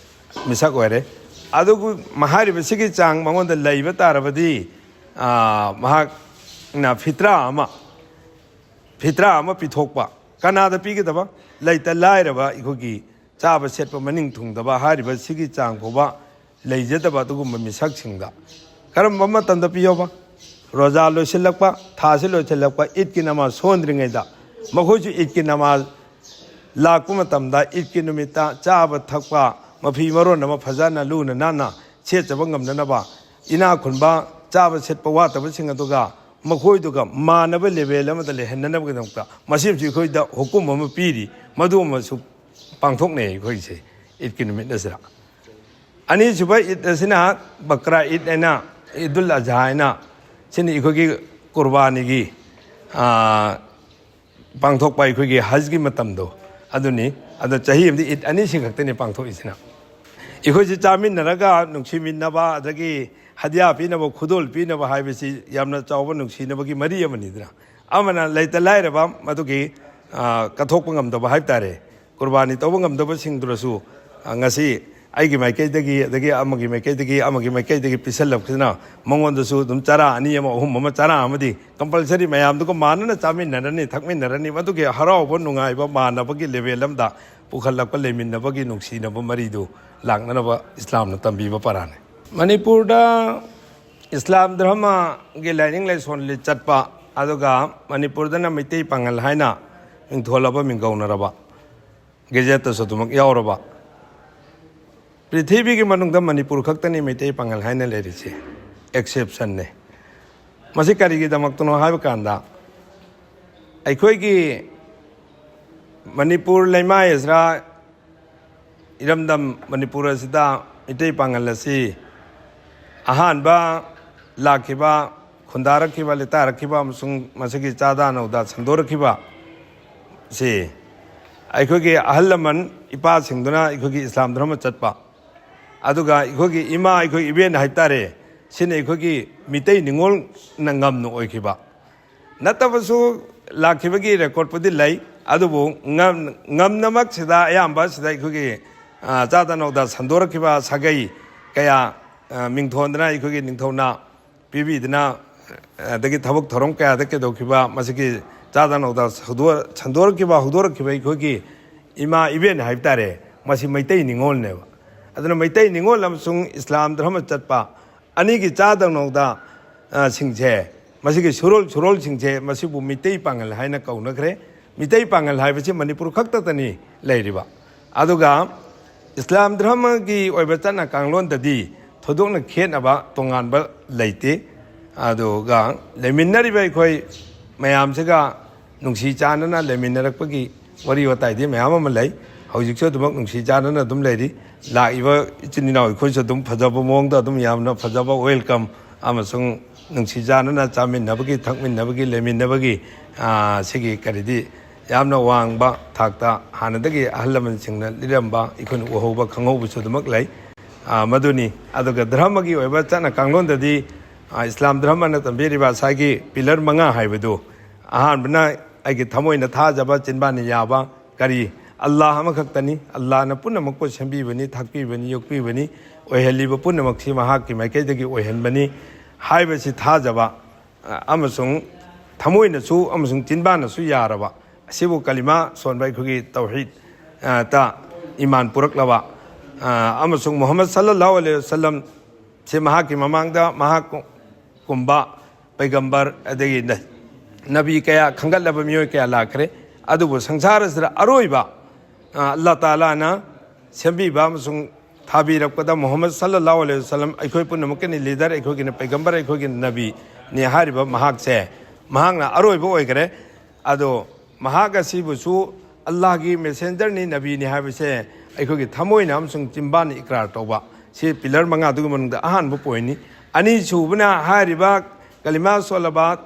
ꯃꯤꯁꯛ ꯑꯣꯏꯔꯦ꯫ ꯑꯗꯨꯕꯨ ꯍꯥꯏꯔꯤꯕꯁꯤꯒꯤ ꯆꯥꯡ ꯃꯉꯣꯟꯗ ꯂꯩꯕ ꯇꯥꯔꯕꯗꯤ, ꯑꯥ, ꯃꯍꯥꯛꯅ ꯐꯤꯇ꯭ꯔꯥ ꯑꯃ, ꯐꯤꯇ꯭ꯔꯥ ꯑꯃ ꯄꯤꯊꯣꯛꯄ꯫ ꯀꯅꯥꯗ ꯄꯤꯒꯗꯕ? ꯂꯩꯇ ꯂꯥꯏꯔꯕ, ꯑꯩꯈꯣꯏꯒꯤ ꯆꯥꯕ ꯁꯦꯠꯄ ꯃꯅꯤꯡ ꯊꯨꯡꯗꯕ ꯍꯥꯏꯔꯤꯕ ꯁꯤꯒꯤ ꯆꯥꯡ ꯐꯥꯎꯕ ꯂꯩꯖꯗꯕ ꯑꯗꯨꯒꯨꯝꯕ ꯃꯤꯁꯛꯁꯤꯡꯗ꯫ ꯀꯔꯝꯕ ꯃꯇꯝꯗ ꯄꯤꯌꯣꯕ? ꯔꯣꯖꯥ ꯂꯣꯏꯁꯤꯜꯂꯛꯄ, ꯊꯥꯁꯤ ꯂꯣꯏꯁꯤꯜꯂꯛꯄ, ꯏꯗꯀꯤ ꯅꯃꯥꯖ ꯁꯣꯟꯗ꯭ꯔꯤꯉꯩꯗ꯫ ꯃꯈꯣꯏꯁꯨ ꯏꯗꯀꯤ ꯅꯃꯥꯖ ꯂꯥꯛꯄ ꯃꯇꯝꯗ, ꯏꯗꯀꯤ ꯅꯨꯃꯤꯠꯇ ꯆꯥꯕ ꯊꯛꯄ, ꯃꯐꯤ ꯃꯔꯣꯟ ꯑꯃ ꯐꯖꯅ ꯂꯨꯅ ꯅꯥꯟꯅ ꯁꯦꯠꯆꯕ ꯉꯝꯅꯅꯕ, ꯏꯅꯥꯛ ꯈꯨꯟꯕ, ꯆꯥꯕ ꯁꯦꯠꯄ ꯋꯥꯠꯇꯕꯁꯤꯡ ꯑꯗꯨꯒ ꯃꯈꯣꯏꯗꯨꯒ ꯃꯥꯟꯅꯕ level ꯑꯃꯗ ꯂꯩꯍꯟꯅꯅꯕꯒꯤꯗꯃꯛꯇ, ꯃꯁꯤꯃꯁꯨ ꯑꯩꯈꯣꯏꯗ ꯍꯨꯀꯨꯝ ꯑꯃ ꯄꯤꯔꯤ꯫ ꯃꯗꯨ ꯑꯃꯁꯨ ꯄꯥꯡꯊꯣꯛꯅꯩ ꯑꯩꯈꯣꯏꯁꯦ ꯏꯗꯀꯤ ꯅꯨꯃꯤꯠ ꯑꯁꯤꯗ꯫ ꯑꯅꯤꯁꯨꯕ ꯏꯗ ꯑꯁꯤꯅ ꯕꯀ꯭ꯔꯥ ꯏꯗ ꯍꯥꯏꯅ, ꯏꯗꯨꯜ ꯑꯖꯍꯥ ꯍꯥꯏꯅ, ꯁꯤꯅꯤ ꯑꯩꯈꯣꯏꯒꯤ ꯀꯨꯔꯕꯥꯅꯤꯒꯤ, ꯑꯥ, ꯄꯥꯡꯊꯣꯛꯄ ꯑꯩꯈꯣꯏꯒꯤ ꯍꯖꯒꯤ ꯃꯇꯝꯗꯣ ꯑꯗꯨꯅꯤ꯫ ꯑꯗꯣ ꯆꯍꯤ ꯑꯃꯗꯤ ꯏꯗ ꯑꯅꯤꯁꯤ ꯈꯛꯇꯅꯤ ꯄꯥꯡꯊꯣꯛꯏꯁꯤꯅ꯫ ꯑꯩꯈꯣꯏꯁꯤ ꯆꯥꯃꯤꯟꯅꯔꯒ ꯅꯨꯡꯁꯤꯃꯤꯟꯅꯕ, ꯑꯗꯒꯤ ꯍꯗꯤꯌꯥ ꯄꯤꯅꯕ, ꯈꯨꯗꯣꯜ ꯄꯤꯅꯕ ꯍꯥꯏꯕꯁꯤ ꯌꯥꯝꯅ ꯆꯥꯎꯕ ꯅꯨꯡꯁꯤꯅꯕꯒꯤ ꯃꯔꯤ ꯑꯃꯅꯤꯗꯅ꯫ ꯑꯃꯅ ꯂꯩꯇ ꯂꯥꯏꯔꯕ ꯃꯗꯨꯒꯤ, ꯑꯥ, ꯀꯠꯊꯣꯛꯄ ꯉꯝꯗꯕ ꯍꯥꯏꯕ ꯇꯥꯔꯦ, ꯀꯨꯔꯕꯥꯅꯤ ꯇꯧꯕ ꯉꯝꯗꯕꯁꯤꯡꯗꯨꯅꯁꯨ, ꯑꯥ, ꯉꯁꯤ ꯑꯩꯒꯤ ꯃꯥꯏꯀꯩꯗꯒꯤ, ꯑꯗꯒꯤ ꯑꯃꯒꯤ ꯃꯥꯏꯀꯩꯗꯒꯤ, ꯑꯃꯒꯤ ꯃꯥꯏꯀꯩꯗꯒꯤ ꯄꯤꯁꯜꯂꯛꯄꯁꯤꯅ ꯃꯉꯣꯟꯗꯁꯨ ꯑꯗꯨꯝ ꯆꯔꯥ ꯑꯅꯤ ꯑꯃ, ꯑꯍꯨꯝ ꯑꯃ, ꯆꯔꯥ ꯑꯃꯗꯤ compulsory ꯃꯌꯥꯝꯗꯨꯒ ꯃꯥꯟꯅꯅ ꯆꯥꯃꯤꯟꯅꯔꯅꯤ, ꯊꯛꯃꯤꯟꯅꯔꯅꯤ꯫ ꯃꯗꯨꯒꯤ ꯍꯔꯥꯎꯕ ꯅꯨꯡꯉꯥꯏꯕ ꯃꯥꯟꯅꯕꯒꯤ level ꯑꯃꯗ ꯄꯨꯈꯠꯂꯛꯄ, ꯂꯩꯃꯤꯟꯅꯕꯒꯤ ꯅꯨꯡꯁꯤꯅꯕ ꯃꯔꯤꯗꯨ ꯂꯥꯛꯅꯅꯕ ꯏꯁꯂꯥꯝꯅ ꯇꯝꯕꯤꯕ ꯄꯔꯥꯅꯤ꯫ ꯃꯅꯤꯄꯨꯔꯗ ꯏꯁꯂꯥꯝ ꯙꯔꯃꯒꯤ ꯂꯥꯏꯅꯤꯡ ꯂꯥꯏꯁꯣꯟ ꯂꯤꯆꯠꯄ, ꯑꯗꯨꯒ ꯃꯅꯤꯄꯨꯔꯗꯅ ꯃꯩꯇꯩ ꯄꯥꯉꯜ ꯍꯥꯏꯅ ꯃꯤꯡꯊꯣꯜꯂꯕ, ꯃꯤꯡꯒꯧꯅꯔꯕ, ꯒꯦꯖꯦꯠꯇꯁꯨ ꯑꯗꯨꯃꯛ ꯌꯥꯎꯔꯕ, ꯄ꯭ꯔꯤꯊꯤꯕꯤꯒꯤ ꯃꯅꯨꯡꯗ ꯃꯅꯤꯄꯨꯔ ꯈꯛꯇꯅꯤ ꯃꯩꯇꯩ ꯄꯥꯉꯜ ꯍꯥꯏꯅ ꯂꯩꯔꯤꯁꯤ, exceptionꯅꯤ꯫ ꯃꯁꯤ ꯀꯔꯤꯒꯤꯗꯃꯛꯇꯅꯣ ꯍꯥꯏꯕ ꯀꯥꯟꯗ, ꯑꯩꯈꯣꯏꯒꯤ ꯃꯅꯤꯄꯨꯔ ꯂꯩꯃꯥꯏ ꯑꯁꯤꯗ, ꯏꯔꯝꯗꯝ ꯃꯅꯤꯄꯨꯔ ꯑꯁꯤꯗ ꯃꯤꯇꯩ ꯄꯥꯉꯜ ꯑꯁꯤ ꯑꯍꯥꯟꯕ ꯂꯥꯛꯈꯤꯕ, ꯈꯨꯟꯗꯥꯔꯛꯈꯤꯕ, ꯂꯩꯇꯥꯔꯛꯈꯤꯕ ꯑꯃꯁꯨꯡ ꯃꯁꯤꯒꯤ ꯆꯥꯗꯥ ꯅꯧꯗꯥ ꯁꯟꯗꯣꯔꯛꯈꯤꯕ ꯁꯤ ꯑꯩꯈꯣꯏꯒꯤ ꯑꯍꯜ ꯂꯃꯟ ꯏꯄꯥꯁꯤꯡꯗꯨꯅ ꯑꯩꯈꯣꯏꯒꯤ ꯏꯁꯂꯥꯝ ꯙꯔꯃ ꯆꯠꯄ, ꯑꯗꯨꯒ ꯑꯩꯈꯣꯏꯒꯤ ꯏꯃꯥ, ꯑꯩꯈꯣꯏ ꯏꯕꯦꯟ ꯍꯥꯏꯇꯥꯔꯦ, ꯁꯤꯅ ꯑꯩꯈꯣꯏꯒꯤ ꯃꯤꯇꯩ ꯅꯤꯉꯣꯜꯅ ꯉꯝꯅ ꯑꯣꯏꯈꯤꯕ꯫ ꯅꯠꯇꯕꯁꯨ ꯂꯥꯛꯈꯤꯕꯒꯤ recordꯄꯨꯗꯤ ꯂꯩ, ꯑꯗꯨꯕꯨ ꯉꯝ-, ꯉꯝꯅꯃꯛꯁꯤꯗ ꯑꯌꯥꯝꯕ ꯁꯤꯗ ꯑꯩꯈꯣꯏꯒꯤ ꯑ, ꯆꯥꯗ ꯅꯥꯎꯗ ꯁꯟꯗꯣꯔꯛꯈꯤꯕ ꯁꯥꯒꯩ ꯀꯌꯥ, ꯑ, ꯃꯤꯡꯊꯣꯟꯗꯅ ꯑꯩꯈꯣꯏꯒꯤ ꯅꯤꯡꯊꯧꯅ ꯄꯤꯕꯤꯗꯅ, ꯑ, ꯑꯗꯒꯤ ꯊꯕꯛ ꯊꯧꯔꯝ ꯀꯌꯥꯗ ꯀꯩꯗꯧꯈꯤꯕ, ꯃꯁꯤꯒꯤ ꯆꯥꯗ ꯅꯥꯎꯗ ꯍꯧꯗꯣ-, ꯁꯟꯗꯣꯔꯛꯈꯤꯕ, ꯍꯧꯗꯣꯔꯛꯈꯤꯕ ꯑꯩꯈꯣꯏꯒꯤ ꯏꯃꯥ ꯏꯕꯦꯟ ꯍꯥꯏꯕ ꯇꯥꯔꯦ, ꯃꯁꯤ ꯃꯩꯇꯩ ꯅꯤꯉꯣꯜꯅꯦꯕ꯫ ꯑꯗꯨꯅ ꯃꯩꯇꯩ ꯅꯤꯉꯣꯜ ꯑꯃꯁꯨꯡ ꯏꯁꯂꯥꯝ ꯙꯔꯃ ꯆꯠꯄ ꯑꯅꯤꯒꯤ ꯆꯥꯗ ꯅꯥꯎꯗ, ꯑ, ꯁꯤꯡꯁꯦ, ꯃꯁꯤꯒꯤ ꯁꯨꯔꯣꯜ ꯁꯨꯔꯣꯜꯁꯤꯡꯁꯦ, ꯃꯁꯤꯕꯨ ꯃꯤꯇꯩ ꯄꯥꯉꯜ ꯍꯥꯏꯅ ꯀꯧꯅꯈ꯭ꯔꯦ꯫ ꯃꯤꯇꯩ ꯄꯥꯉꯜ ꯍꯥꯏꯕꯁꯤ ꯃꯅꯤꯄꯨꯔ ꯈꯛꯇꯗꯅꯤ ꯂꯩꯔꯤꯕ꯫ ꯑꯗꯨꯒ ꯏꯁꯂꯥꯝ ꯙꯔꯃꯒꯤ ꯑꯣꯏꯕ ꯆꯠꯅ ꯀꯥꯡꯂꯣꯟꯗꯗꯤ ꯊꯣꯏꯗꯣꯛꯅ ꯈꯦꯠꯅꯕ ꯇꯣꯉꯥꯟꯕ ꯂꯩꯇꯦ꯫ ꯑꯗꯨꯒ ꯂꯩꯃꯤꯟꯅꯔꯤꯕ ꯑꯩꯈꯣꯏ ꯃꯌꯥꯝꯁꯤꯒ ꯅꯨꯡꯁꯤ ꯆꯥꯟꯅꯅ ꯂꯩꯃꯤꯟꯅꯔꯛꯄꯒꯤ ꯋꯥꯔꯤ ꯋꯥꯇꯥꯏꯗꯤ ꯃꯌꯥꯝ ꯑꯃ ꯂꯩ꯫ ꯍꯧꯖꯤꯛꯁꯨ ꯑꯗꯨꯃꯛ ꯅꯨꯡꯁꯤ ꯆꯥꯟꯅꯅ ꯑꯗꯨꯝ ꯂꯩꯔꯤ꯫ ꯂꯥꯛꯏꯕ ꯏꯆꯤꯟ ꯏꯅꯥꯎ ꯑꯩꯈꯣꯏꯁꯨ ꯑꯗꯨꯝ ꯐꯖꯕ ꯃꯑꯣꯡꯗ ꯑꯗꯨꯝ ꯌꯥꯝꯅ ꯐꯖꯕ welcome ꯑꯃꯁꯨꯡ ꯅꯨꯡꯁꯤ ꯆꯥꯟꯅꯅ ꯆꯥꯃꯤꯟꯅꯕꯒꯤ, ꯊꯛꯃꯤꯟꯅꯕꯒꯤ, ꯂꯩꯃꯤꯟꯅꯕꯒꯤ, ꯑꯥ, ꯁꯤꯒꯤ ꯀꯔꯤꯗꯤ ꯌꯥꯝꯅ ꯋꯥꯡꯕ ꯊꯥꯛꯇ ꯍꯥꯟꯅꯗꯒꯤ ꯑꯍꯜ ꯂꯃꯟꯁꯤꯡꯅ ꯂꯤꯔꯝꯕ ꯑꯩꯈꯣꯏꯅ ꯎꯍꯧꯕ ꯈꯪꯍꯧꯕꯁꯨ ꯑꯗꯨꯃꯛ ꯂꯩ꯫ ꯑꯥ, ꯃꯗꯨꯅꯤ꯫ ꯑꯗꯨꯒ ꯙꯔꯃꯒꯤ ꯑꯣꯏꯕ ꯆꯠꯅ ꯀꯥꯡꯂꯣꯟꯗꯗꯤ, ꯑꯥ, ꯏꯁꯂꯥꯝ ꯙꯔꯃꯅ ꯇꯝꯕꯤꯔꯤꯕ ꯉꯁꯥꯏꯒꯤ pillar ꯃꯉꯥ ꯍꯥꯏꯕꯗꯨ, ꯑꯍꯥꯟꯕꯅ ꯑꯩꯒꯤ ꯊꯃꯣꯏꯅ ꯊꯥꯖꯕ, ꯆꯤꯟꯕꯥꯟꯅ ꯌꯥꯕ, ꯀꯔꯤ? ꯑꯜꯂꯥꯍ ꯑꯃꯈꯛꯇꯅꯤ꯫ ꯑꯜꯂꯥꯍꯅ ꯄꯨꯝꯅꯃꯛꯄꯨ ꯁꯦꯝꯕꯤꯕꯅꯤ, ꯊꯥꯛꯄꯤꯕꯅꯤ, ꯌꯣꯛꯄꯤꯕꯅꯤ, ꯑꯣꯏꯍꯜꯂꯤꯕ ꯄꯨꯝꯅꯃꯛꯁꯤ ꯃꯍꯥꯛꯀꯤ ꯃꯥꯏꯀꯩꯗꯒꯤ ꯑꯣꯏꯍꯟꯕꯅꯤ ꯍꯥꯏꯕꯁꯤ ꯊꯥꯖꯕ, ꯑ, ꯑꯃꯁꯨꯡ ꯊꯃꯣꯏꯅꯁꯨ ꯑꯃꯁꯨꯡ ꯆꯤꯟꯕꯥꯟꯅꯁꯨ ꯌꯥꯔꯕ, ꯑꯁꯤꯕꯨ ꯀꯂꯤꯃꯥ ꯁꯣꯟꯕ ꯑꯩꯈꯣꯏꯒꯤ ꯇꯧꯍꯤꯗ, ꯑ, ꯇ ꯏꯃꯥꯟ ꯄꯨꯔꯛꯂꯕ, ꯑ, ꯑꯃꯁꯨꯡ ꯃꯨꯍꯝꯃꯗ ꯁꯜꯂꯜꯂꯥꯍꯨ ꯑꯂꯩꯍꯤ ꯋꯁꯜꯂꯝ ꯁꯤ ꯃꯍꯥꯛꯀꯤ ꯃꯃꯥꯡꯗ ꯃꯍꯥꯛ ꯀꯨꯝꯕ ꯄꯩꯒꯝꯕꯔ ꯑꯗꯒꯤ ꯅ-, ꯅꯕꯤ ꯀꯌꯥ ꯈꯟꯒꯠꯂꯕ ꯃꯤꯑꯣꯏ ꯀꯌꯥ ꯂꯥꯛꯈ꯭ꯔꯦ꯫ ꯑꯗꯨꯕꯨ ꯁꯪꯁꯥꯔ ꯑꯁꯤꯗ ꯑꯔꯣꯏꯕ, ꯑ, ꯑꯜꯂꯥꯍ ꯇꯥꯂꯥꯅ ꯁꯦꯝꯕꯤꯕ ꯑꯃꯁꯨꯡ ꯊꯥꯕꯤꯔꯛꯄꯗ ꯃꯨꯍꯝꯃꯗ ꯁꯜꯂꯜꯂꯥꯍꯨ ꯑꯂꯩꯍꯤ ꯋꯁꯜꯂꯝ ꯑꯩꯈꯣꯏ ꯄꯨꯝꯅꯃꯛꯀꯤꯅꯤ leader, ꯑꯩꯈꯣꯏꯒꯤꯅ ꯄꯩꯒꯝꯕꯔ, ꯑꯩꯈꯣꯏꯒꯤꯅ ꯅꯕꯤꯅꯤ ꯍꯥꯏꯔꯤꯕ ꯃꯍꯥꯛꯁꯦ, ꯃꯍꯥꯛꯅ ꯑꯔꯣꯏꯕ ꯑꯣꯏꯈꯔꯦ꯫ ꯑꯗꯣ ꯃꯍꯥꯛ ꯑꯁꯤꯕꯨꯁꯨ ꯑꯜꯂꯥꯍꯒꯤ messengerꯅꯤ, ꯅꯕꯤꯅꯤ ꯍꯥꯏꯕꯁꯦ ꯑꯩꯈꯣꯏꯒꯤ ꯊꯃꯣꯏꯅ ꯑꯃꯁꯨꯡ ꯆꯤꯟꯕꯥꯟꯅ ꯏꯀ꯭ꯔꯥꯔ ꯇꯧꯕ, ꯁꯤ pillar ꯃꯉꯥꯗꯨꯒꯤ ꯃꯅꯨꯡꯗ ꯑꯍꯥꯟꯕ pointꯅꯤ꯫ ꯑꯅꯤꯁꯨꯕꯅ ꯍꯥꯏꯔꯤꯕ ꯀꯂꯤꯃꯥ ꯁꯣꯜꯂꯕ,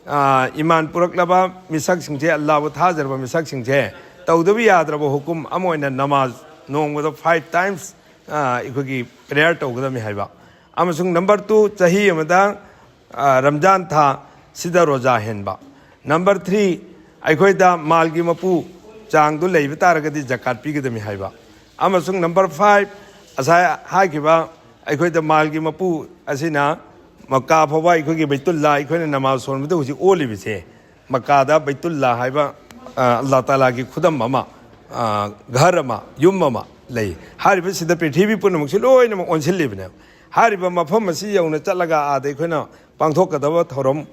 ꯑ, ꯏꯃꯥꯟ ꯄꯨꯔꯛꯂꯕ ꯃꯤꯁꯛꯁꯤꯡꯁꯦ, ꯑꯜꯂꯥꯍꯕꯨ ꯊꯥꯖꯔꯕ ꯃꯤꯁꯛꯁꯤꯡꯁꯦ ꯇꯧꯗꯕ ꯌꯥꯗ꯭ꯔꯕ ꯍꯨꯀꯨꯝ ꯑꯃ ꯑꯣꯏꯅ ꯅꯃꯥꯖ ꯅꯣꯡꯃꯗ five times, ꯑ, ꯑꯩꯈꯣꯏꯒꯤ prayer ꯇꯧꯒꯗꯕꯅꯤ ꯍꯥꯏꯕ꯫ ꯑꯃꯁꯨꯡ number two, ꯆꯍꯤ ꯑꯃꯗ, ꯑ, ꯔꯝꯖꯥꯟ ꯊꯥ ꯁꯤꯗ ꯔꯣꯖꯥ ꯍꯦꯟꯕ꯫ Number three, ꯑꯩꯈꯣꯏꯗ ꯃꯥꯜꯒꯤ ꯃꯄꯨ ꯆꯥꯡꯗꯨ ꯂꯩꯕ ꯇꯥꯔꯒꯗꯤ ꯖꯀꯥꯠ ꯄꯤꯒꯗꯕꯅꯤ ꯍꯥꯏꯕ꯫ ꯑꯃꯁꯨꯡ number five, ꯉꯁꯥꯏ ꯍꯥꯏꯈꯤꯕ ꯑꯩꯈꯣꯏꯗ ꯃꯥꯜꯒꯤ ꯃꯄꯨ ꯑꯁꯤꯅ ꯃꯛꯀꯥ ꯐꯥꯎꯕ ꯑꯩꯈꯣꯏꯒꯤ ꯕꯩꯇꯨꯜꯂꯥ, ꯑꯩꯈꯣꯏꯅ ꯅꯃꯥꯖ ꯁꯣꯟꯕꯗ ꯍꯧꯖꯤꯛ ꯑꯣꯜꯂꯤꯕꯁꯦ, ꯃꯛꯀꯥꯗ ꯕꯩꯇꯨꯜꯂꯥ ꯍꯥꯏꯕ, ꯑ, ꯑꯜꯂꯥ ꯇꯥꯂꯥꯒꯤ ꯈꯨꯗꯝ ꯑꯃ, ꯑ, ꯘꯔ ꯑꯃ, ꯌꯨꯝ ꯑꯃ ꯂꯩ꯫ ꯍꯥꯏꯔꯤꯕꯁꯤꯗ ꯄ꯭ꯔꯤꯊꯤꯕꯤ ꯄꯨꯝꯅꯃꯛꯁꯤ ꯂꯣꯏꯅꯃꯛ ꯑꯣꯟꯁꯤꯜꯂꯤꯕꯅꯦꯕ꯫ ꯍꯥꯏꯔꯤꯕ ꯃꯐꯝ ꯑꯁꯤ ꯌꯧꯅ ꯆꯠꯂꯒ ꯑꯥꯗ ꯑꯩꯈꯣꯏꯅ ꯄꯥꯡꯊꯣꯛꯀꯗꯕ ꯊꯧꯔꯝ